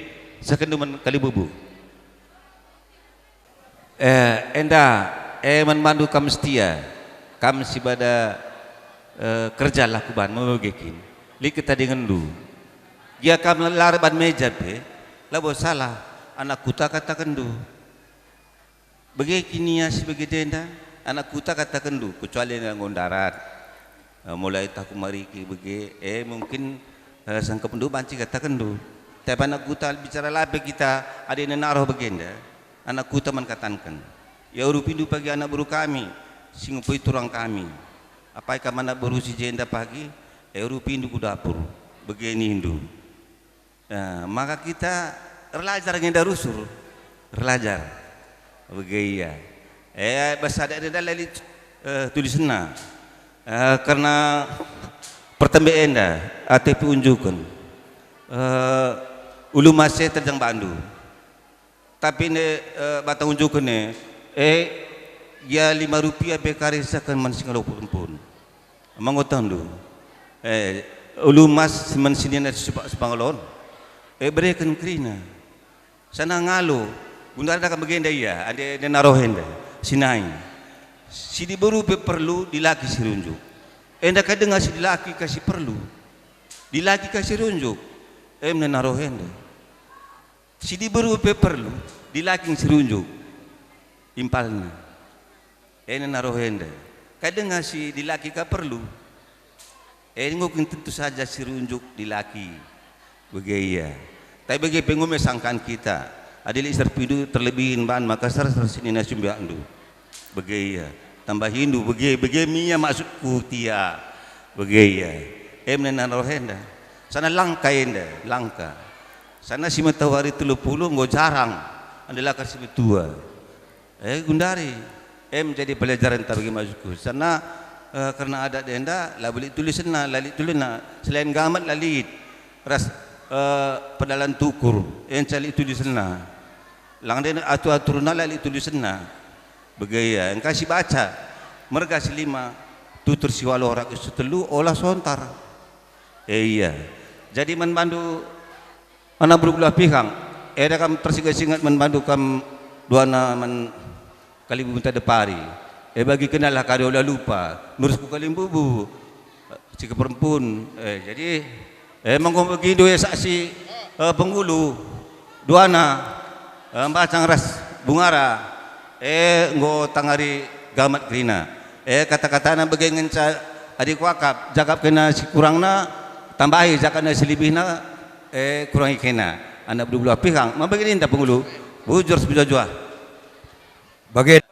sekendu man kalibubu. Eh, enda, eh, man bandu kam setia, kam si bada, eh, kerja laku ban, mebege kin. Lit ketadingenndu. Gia kam la reh ban meja pe, labo salah, anak kuta katakenndu. Bege kin ia si bage enda, anak kuta katakenndu, kecuali enda enggo ndarat. Eh, mulai tah ku Mariki bege, eh, mungkin, eh, sangkepndu banci katakenndu. Tapi anak kuta bicara la pe kita adi nena roh bagenda, anak kuta man katanken. Ia urupindu pagi anak beru kami, si ngupoi turang kami. Apai kam anak beru si jenda pagi, eh, urupindu ku dapur, bage nindu. Nah, maka kita erlajar nge enda rusur. Erlajar. Bage ia. Eh, bas adat enda la lit, eh, tulisenna. Eh, kerna pertembe enda, ate pe unjuken. Eh, ulu mase terjang bandu. Tapi ne, eh, batang unjuken e, eh, gia lima rupia pe kari seken man si ngalo perempun. Manggo tehndu. Eh, ulu emas si man si nina sepa-, sepangelon. Eh, bereken kerina. Sana ngalo, gundari enda kam bagenda ia, adi nena roh enda, si nai. Si diberu pe perlu dilaki si runjuk. Enda kai denga si dilaki ka si perlu. Dilaki ka si runjuk. Em nena roh enda. Si diberu pe perlu, dilaki si runjuk. Impalna. E nena roh enda. Kai denga si dilaki ka perlu. E enggo kin tentu saja si runjuk dilaki. Bage ia. Tapi bage pe enggo me sangkan kita. Adi lit serpindu terlebih ban maka serser senina sumbiakndu. Bage ia. Tambahindu bage, bage me ia maksudku tia. Bage ia. Em nena roh enda. Sana langka enda, langka. Sana si matawari telu puluh enggo jarang. Enda laka si metua. Eh, gundari. Em jadi pelajarenta bagi maksudku. Sana, eh, kerna adat enda, la lit tulisenna, la lit tulisenna. Selain gamat la lit. Ras, eh, pedalan tukur, enca lit tulisenna. Lang den atur-aturna la lit tulisenna. Bage ia, engkai si baca. Merga si lima, tutur si waluh rak si telu, ola sontar. Eh, ia. Jadi man bandu anak beru Kuda Pihang, eda kam tersinget-singet man bandu kam duana man kalimbubu tadepari. Eh, bagi kenalah kari ola lupa, nurus ku kalimbubu, si keperempun. Eh, jadi, eh, manggo begindu ia saksi, eh, pengulu, duana, eh, Mbacang ras Bungara, eh, enggo tangari gamat kerina. Eh, kata-katana bage ngenca adi kuakap, jakap kena si kurangna, tambahi jakapna si lebihna, eh, kurangi kena. Anak beru Kuda Pihang, ma bage ninta pengulu, bujur sebuah-juah. Bage.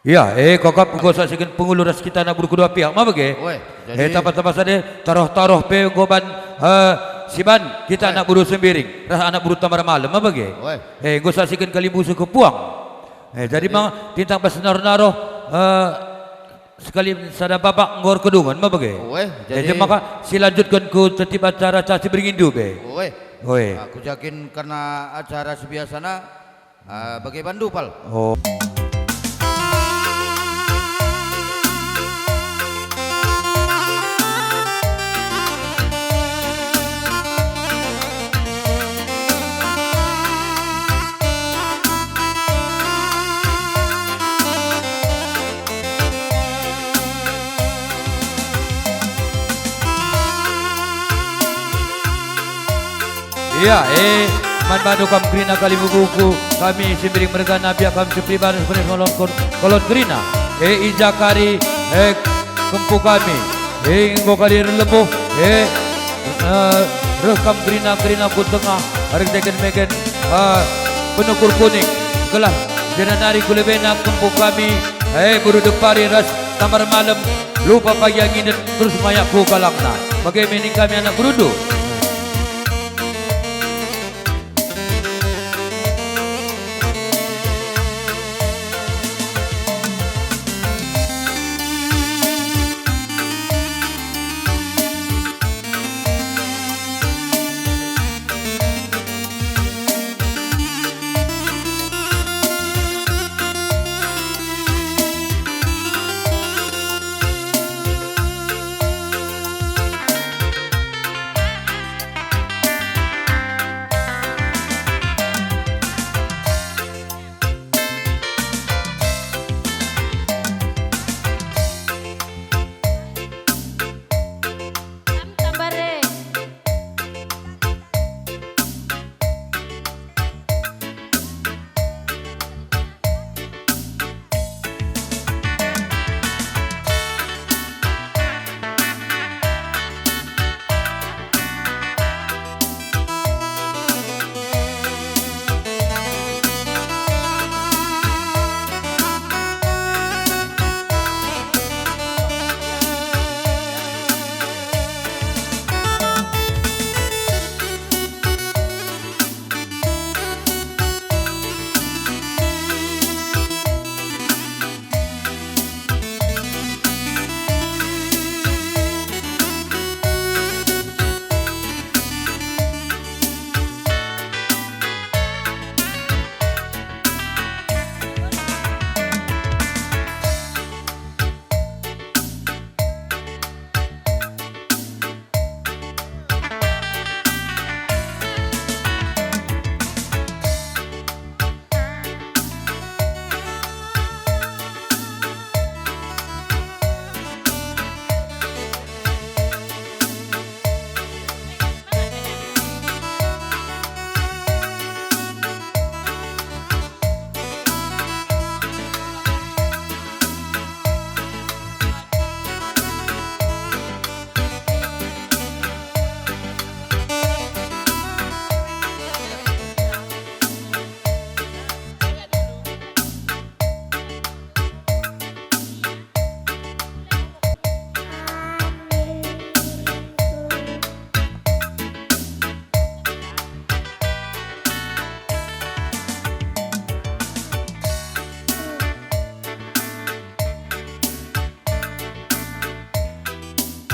Iya, eh, kok enggo saksiken pengulu ras kita anak beru kedua pihak, ma bage? Weh, eh, jadi tapa-tapa sada, taroh-taroh pe enggo ban, eh, si ban kita anak beru Sembiring, ras anak beru Tambar Malem, ma bage? Weh. Eh, enggo saksiken kalimbubu si kepuang. Eh, jadi mang tintang bas naroh-naroh, eh, sekali sada bapak enggo erkedungen, ma bage? Weh, eh, jadi maka silanjutken ku tertib acara caci beringindu be. Weh. Weh. Aku yakin karena acara si biasana, ah, bage bandu, Pal. Oh. Ia, e, man bandu kam kerina kalimbubu kami Sembiring mergana, biak kam Sepriban, Sepriban kolon, kolon kerina. E, i ja kari, e, kempu kami. E, enggo kari erlebuh, e, e, reh kam kerina-kerina ku tengah, erkiteken meken, e, penukur kuning, gelah jenari ku lebena kempu kami, e, beru depari ras tambar malem, lupa pagi anginden, terus mayak ku galangna. Bage me ning kami anak berundu.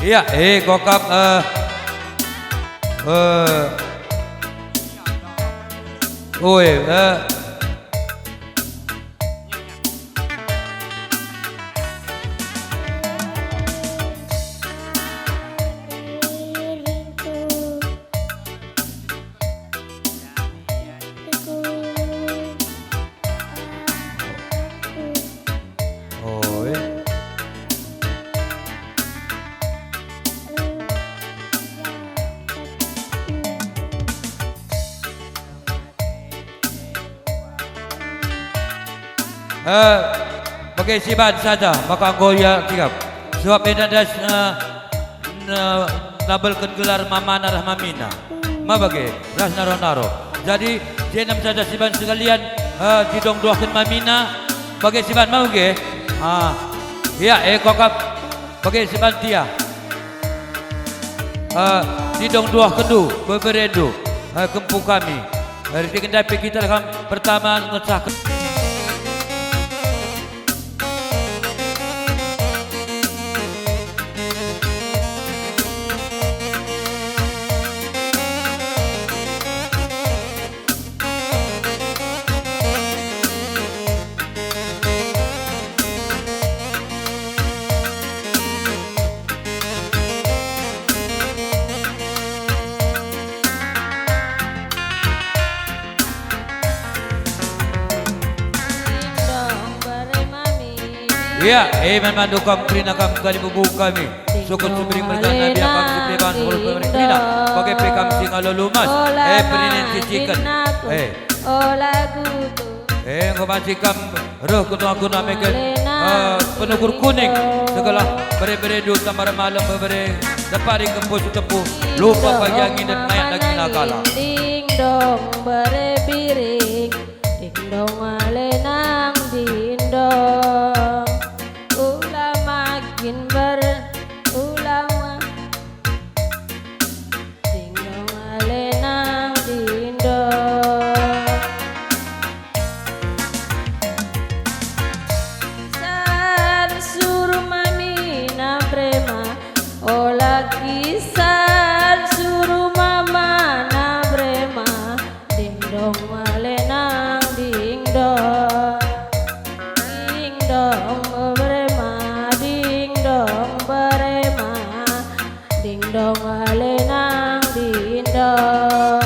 Ia, e, kokap, e, e, oi, e. Oi. Eh, bage si ban saja maka enggo ia tingkap. Sebab enda das, eh, ne-, nabelken gelar mamana ras mamina. Ma bage, ras naro-naro. Jadi, jenem saja si ban sekalian, eh, didong duahken mamina, bage si ban ma bage? Ah, ia, eh, kokap, bage si ban tia. Eh, didong duahkenndu, beberendu, eh, kempu kami. Eh, erkiteken ndai pe kita kam pertama ngesahken. Ia, eh, man bandu kam kerina kam kalimbubu kami. Sukut Sembiring mergana, biak kam Sepriban, sukut Sembiring kerina. Bage pe kam sing Lalu lumas, eh, perinin ciciken. Eh. Ola gutu. Eh, enggo banci kam reh ku tengah-tengah meken, eh, penukur kuning. Segelah bere-bere du tambar malem bebere. Depari kempus tepu. Lupa pagi angin dan mayak lagi nakala. Ding dong bere biring. Ding dong ale nang ding dong. Ulama kin ber-, ulama. Ding dong ale nang ding dong. Sar suruh mamina brema, ola kisar suruh mamana brema. Ding dong ale nang ding dong. Ding dong berema, ding dong berema. Ding dong ale nang ding dong.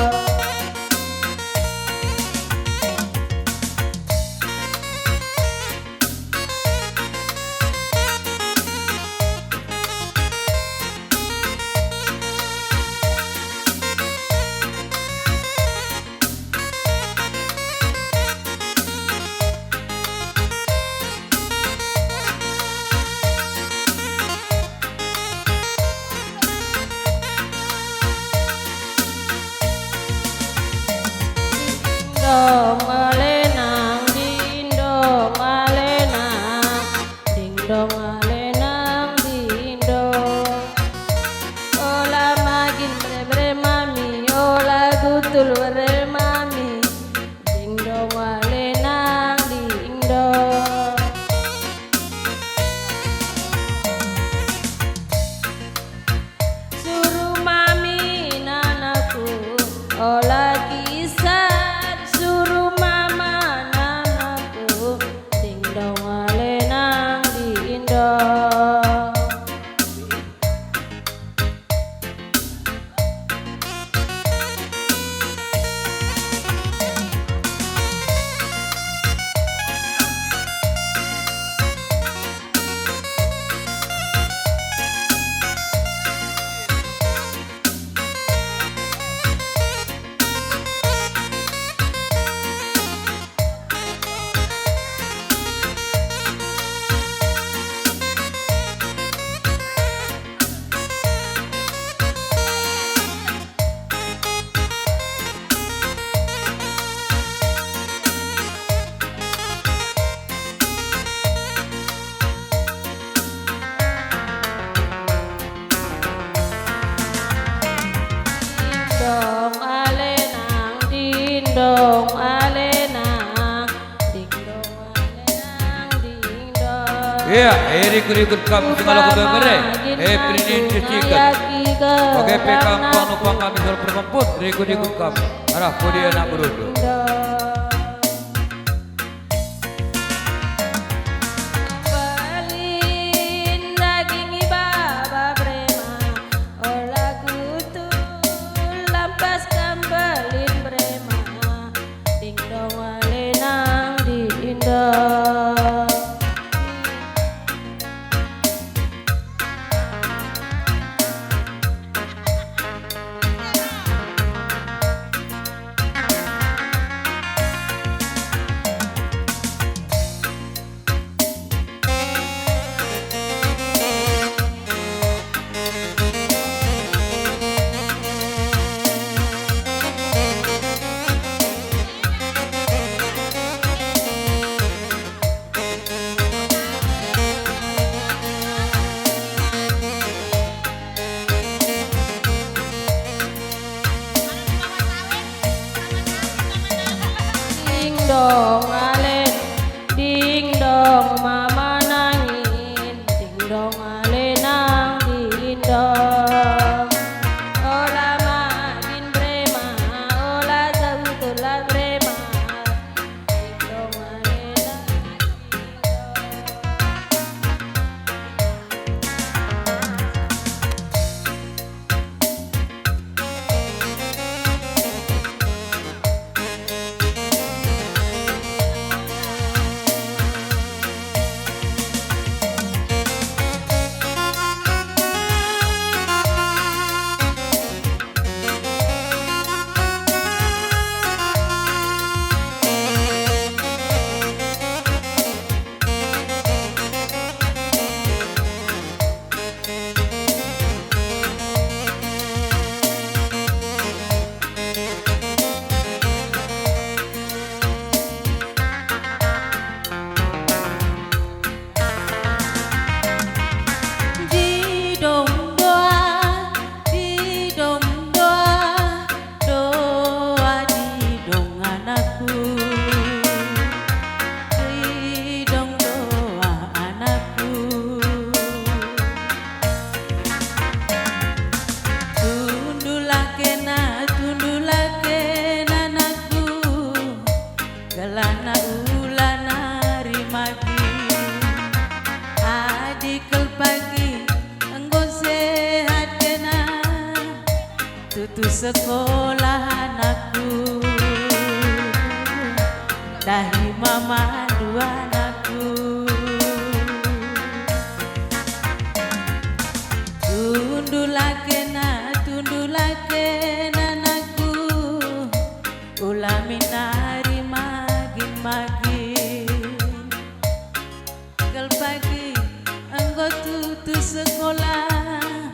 Dong ale nang, ding dong ale nang, ding dong ale nang, ding dong. Ola magin bere-bere mami, ola gutul bere mami. Ding dong ale nang, ding dong. Suruh mami nanaku, ola kisah, suruh mama nanaku, ding dong ale nang ding dong. Ding dong ale nang, ding dong ale nang, ding dong. Iya, eh, rikut-rikut kam singalo ke bebere. Eh, perinin ceciken. Oke, pe kam panumpang kami suruh perkemput, rikut-rikut kam. Arah pudi anak berundu. Mbelin daging ibaba brema, ola gutul lampas kam mbelin brema, ding dong ale nang ding dong. Ding dong ale, ding dong mama nangin, ding dong ale nang ding dong. Ola magin brema, ola jauh tula brema. Tu sekolah anakku, dahi mama dua anakku. Tundulaken, tundulaken anakku, ula minari magin-magin. Kal pagi enggo tutus sekolah,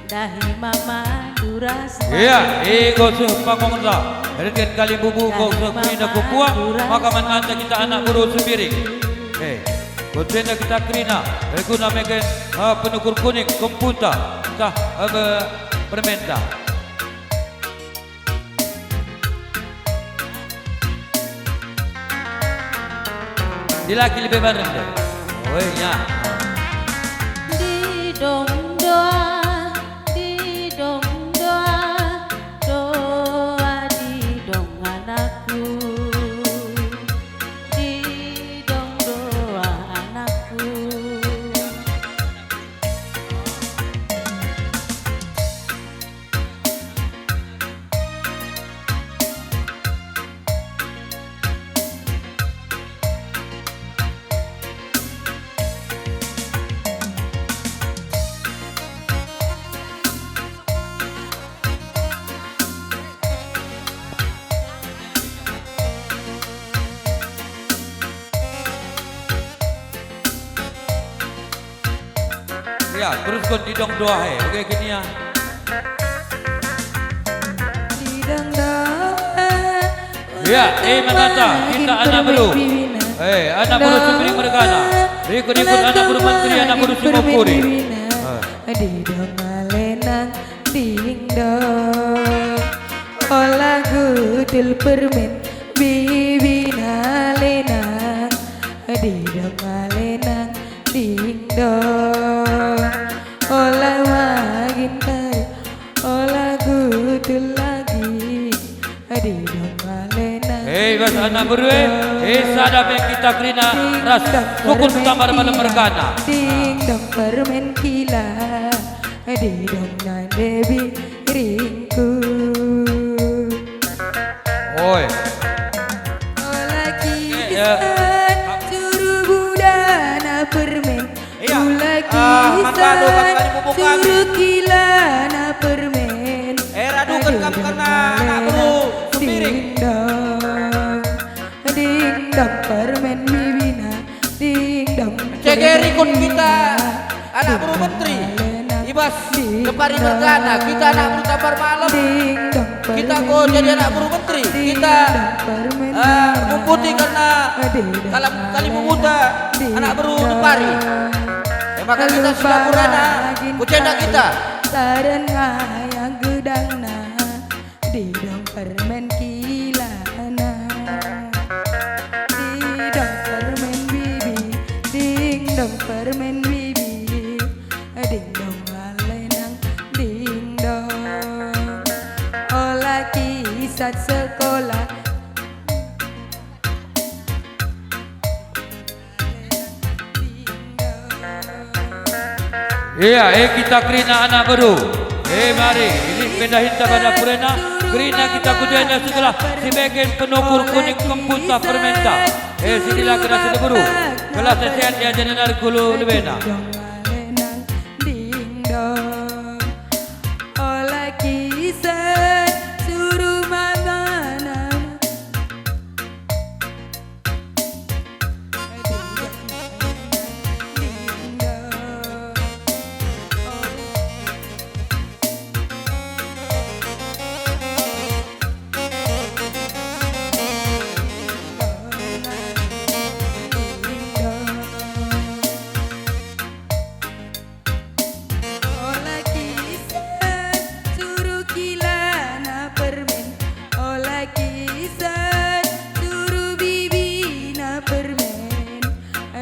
dahi mama nduras. Iya, enggo seh pangonta, ringan kalimbubu enggo seh kerina kupuang, maka man anta kita anak beru Sembiring. Eh, konsenna kita kerina, eh, guna meken, eh, penukur kuning, kempunta, tah, eh, be-, permenta. Dilaki lebe bareng deh. Oh, iya. Didong doa, didong doa, doa didong anakku. Didong doa anakku. Ya, terus kon didong doa he. Oke, kenia. Didong doa. Ya, eh, man anta kita anak beru. Eh, anak beru Sembiring mergana. Rikut-rikut anak beru Menteri, anak beru Singapura. Eh. Didong alenang, ding dong. Ola gutul permen, bibina lenang. Didong alenang, ding dong. Ola magin kari, ola gutul lagi. Didong alenang. Hei, bas anak beru, eh. Eh, sada pe kita kerina ras sukun tambar malem mergana. Ding dong permen kila. Didong nande biringku. Oi. Ola kisan, suru budana permen. Iya. Ola kisan, suru kilana permen. Eh, raduken kam kerna anak beru Sembiring. Ding dong, ding dong permen bibina. Ding dong. Cegeri kun kita anak beru Menteri. Ibas Kepari mergana, kita anak beru Tambar Malem. Kita enggo jadi anak beru Menteri. Kita, eh, mumputi kerna kalimbubuta anak beru Kepari. Eh, maka kita sudah purana, kucenda kita. Saran ngayang gedangna. Didong permen kilana. Didong permen bibi, ding dong permen bibi. Ding dong alenang, ding dong. Ola kisat sekolah. Iya, eh, kita kerina anak beru. Eh, mari, ini pendahinta bana purena. Kerina kita kujenda segelah si begen penukur kuning kempunta permenta. Eh, sinilah kena sini beru. Kelas sehat ya, jadi nari kulu lebena. Ding dong, ola kisan, suru mama nana. Ola kisan, suru kilana permen. Ola kisan, suru bibina permen.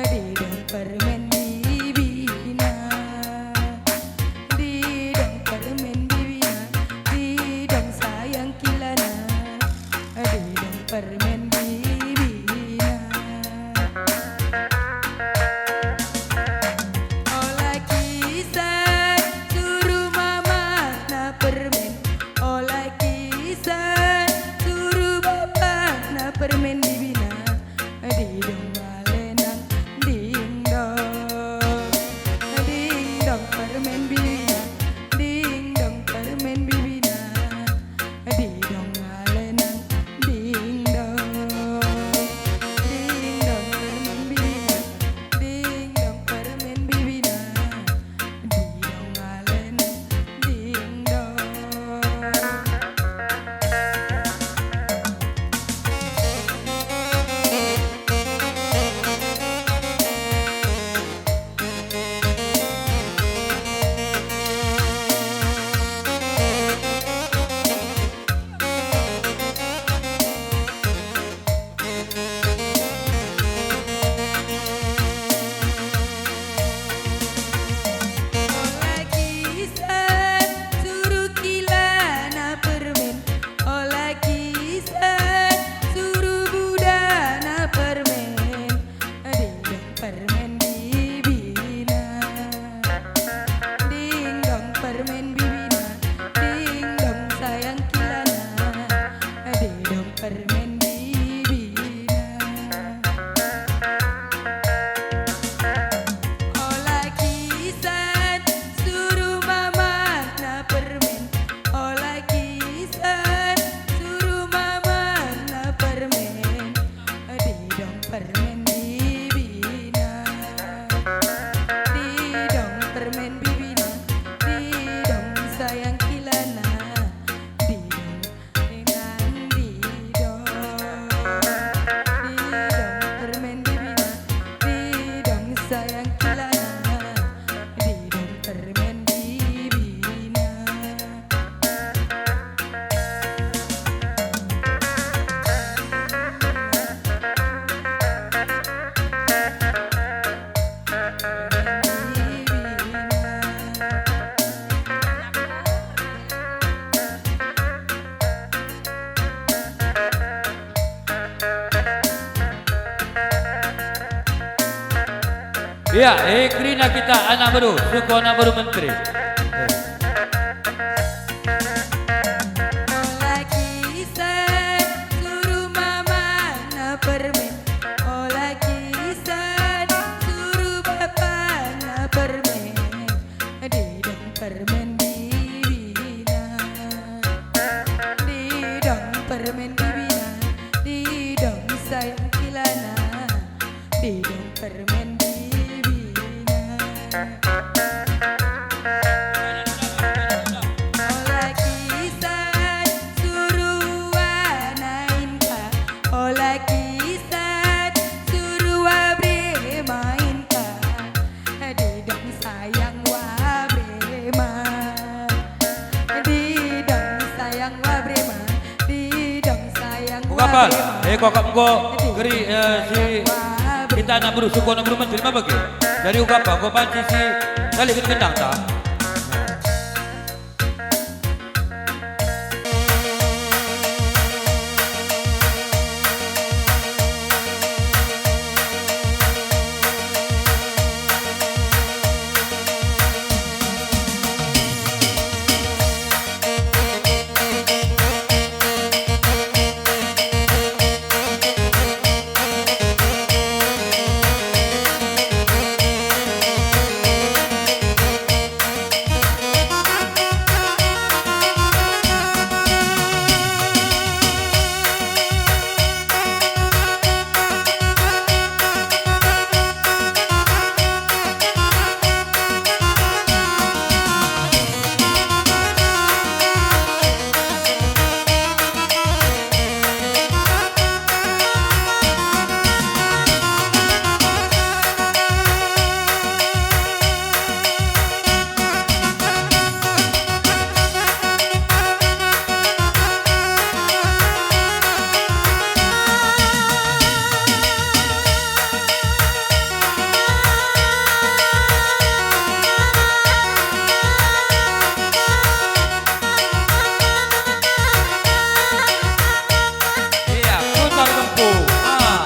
Didong permen bibina. Didong permen bibina. Didong sayang kilana. Didong permen bibina. Ola kisan, suru mamana permen. Ola Ya, eh, kerina kita anak baru, suku anak baru menteri. Eh. Ola kisan suruh mamana permen, ola kisan suruh bapana permen, didong permen bibina, didong permen bibina, didong sayang kilana. Didong permen bibina. Ola kisan suruh wanainta, ola kisan suruh wabre mainta. Didong sayang wabre ma. Didong sayang wabre ma. Didong sayang wabre ma. Ku kapal, eh, ku kapal enggo geri, eh, si kita anak beru, suku anak beru menteri, ma bagi? Jadi ku kapal, enggo banci si balik ke gendang ta? Iya, putar kempu. Ah.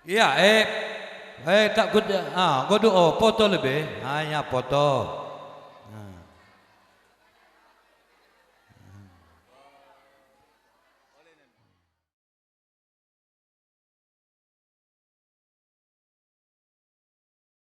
Iya, eh, eh, tak gud, ah, godu, oh, foto lebe, hanya foto.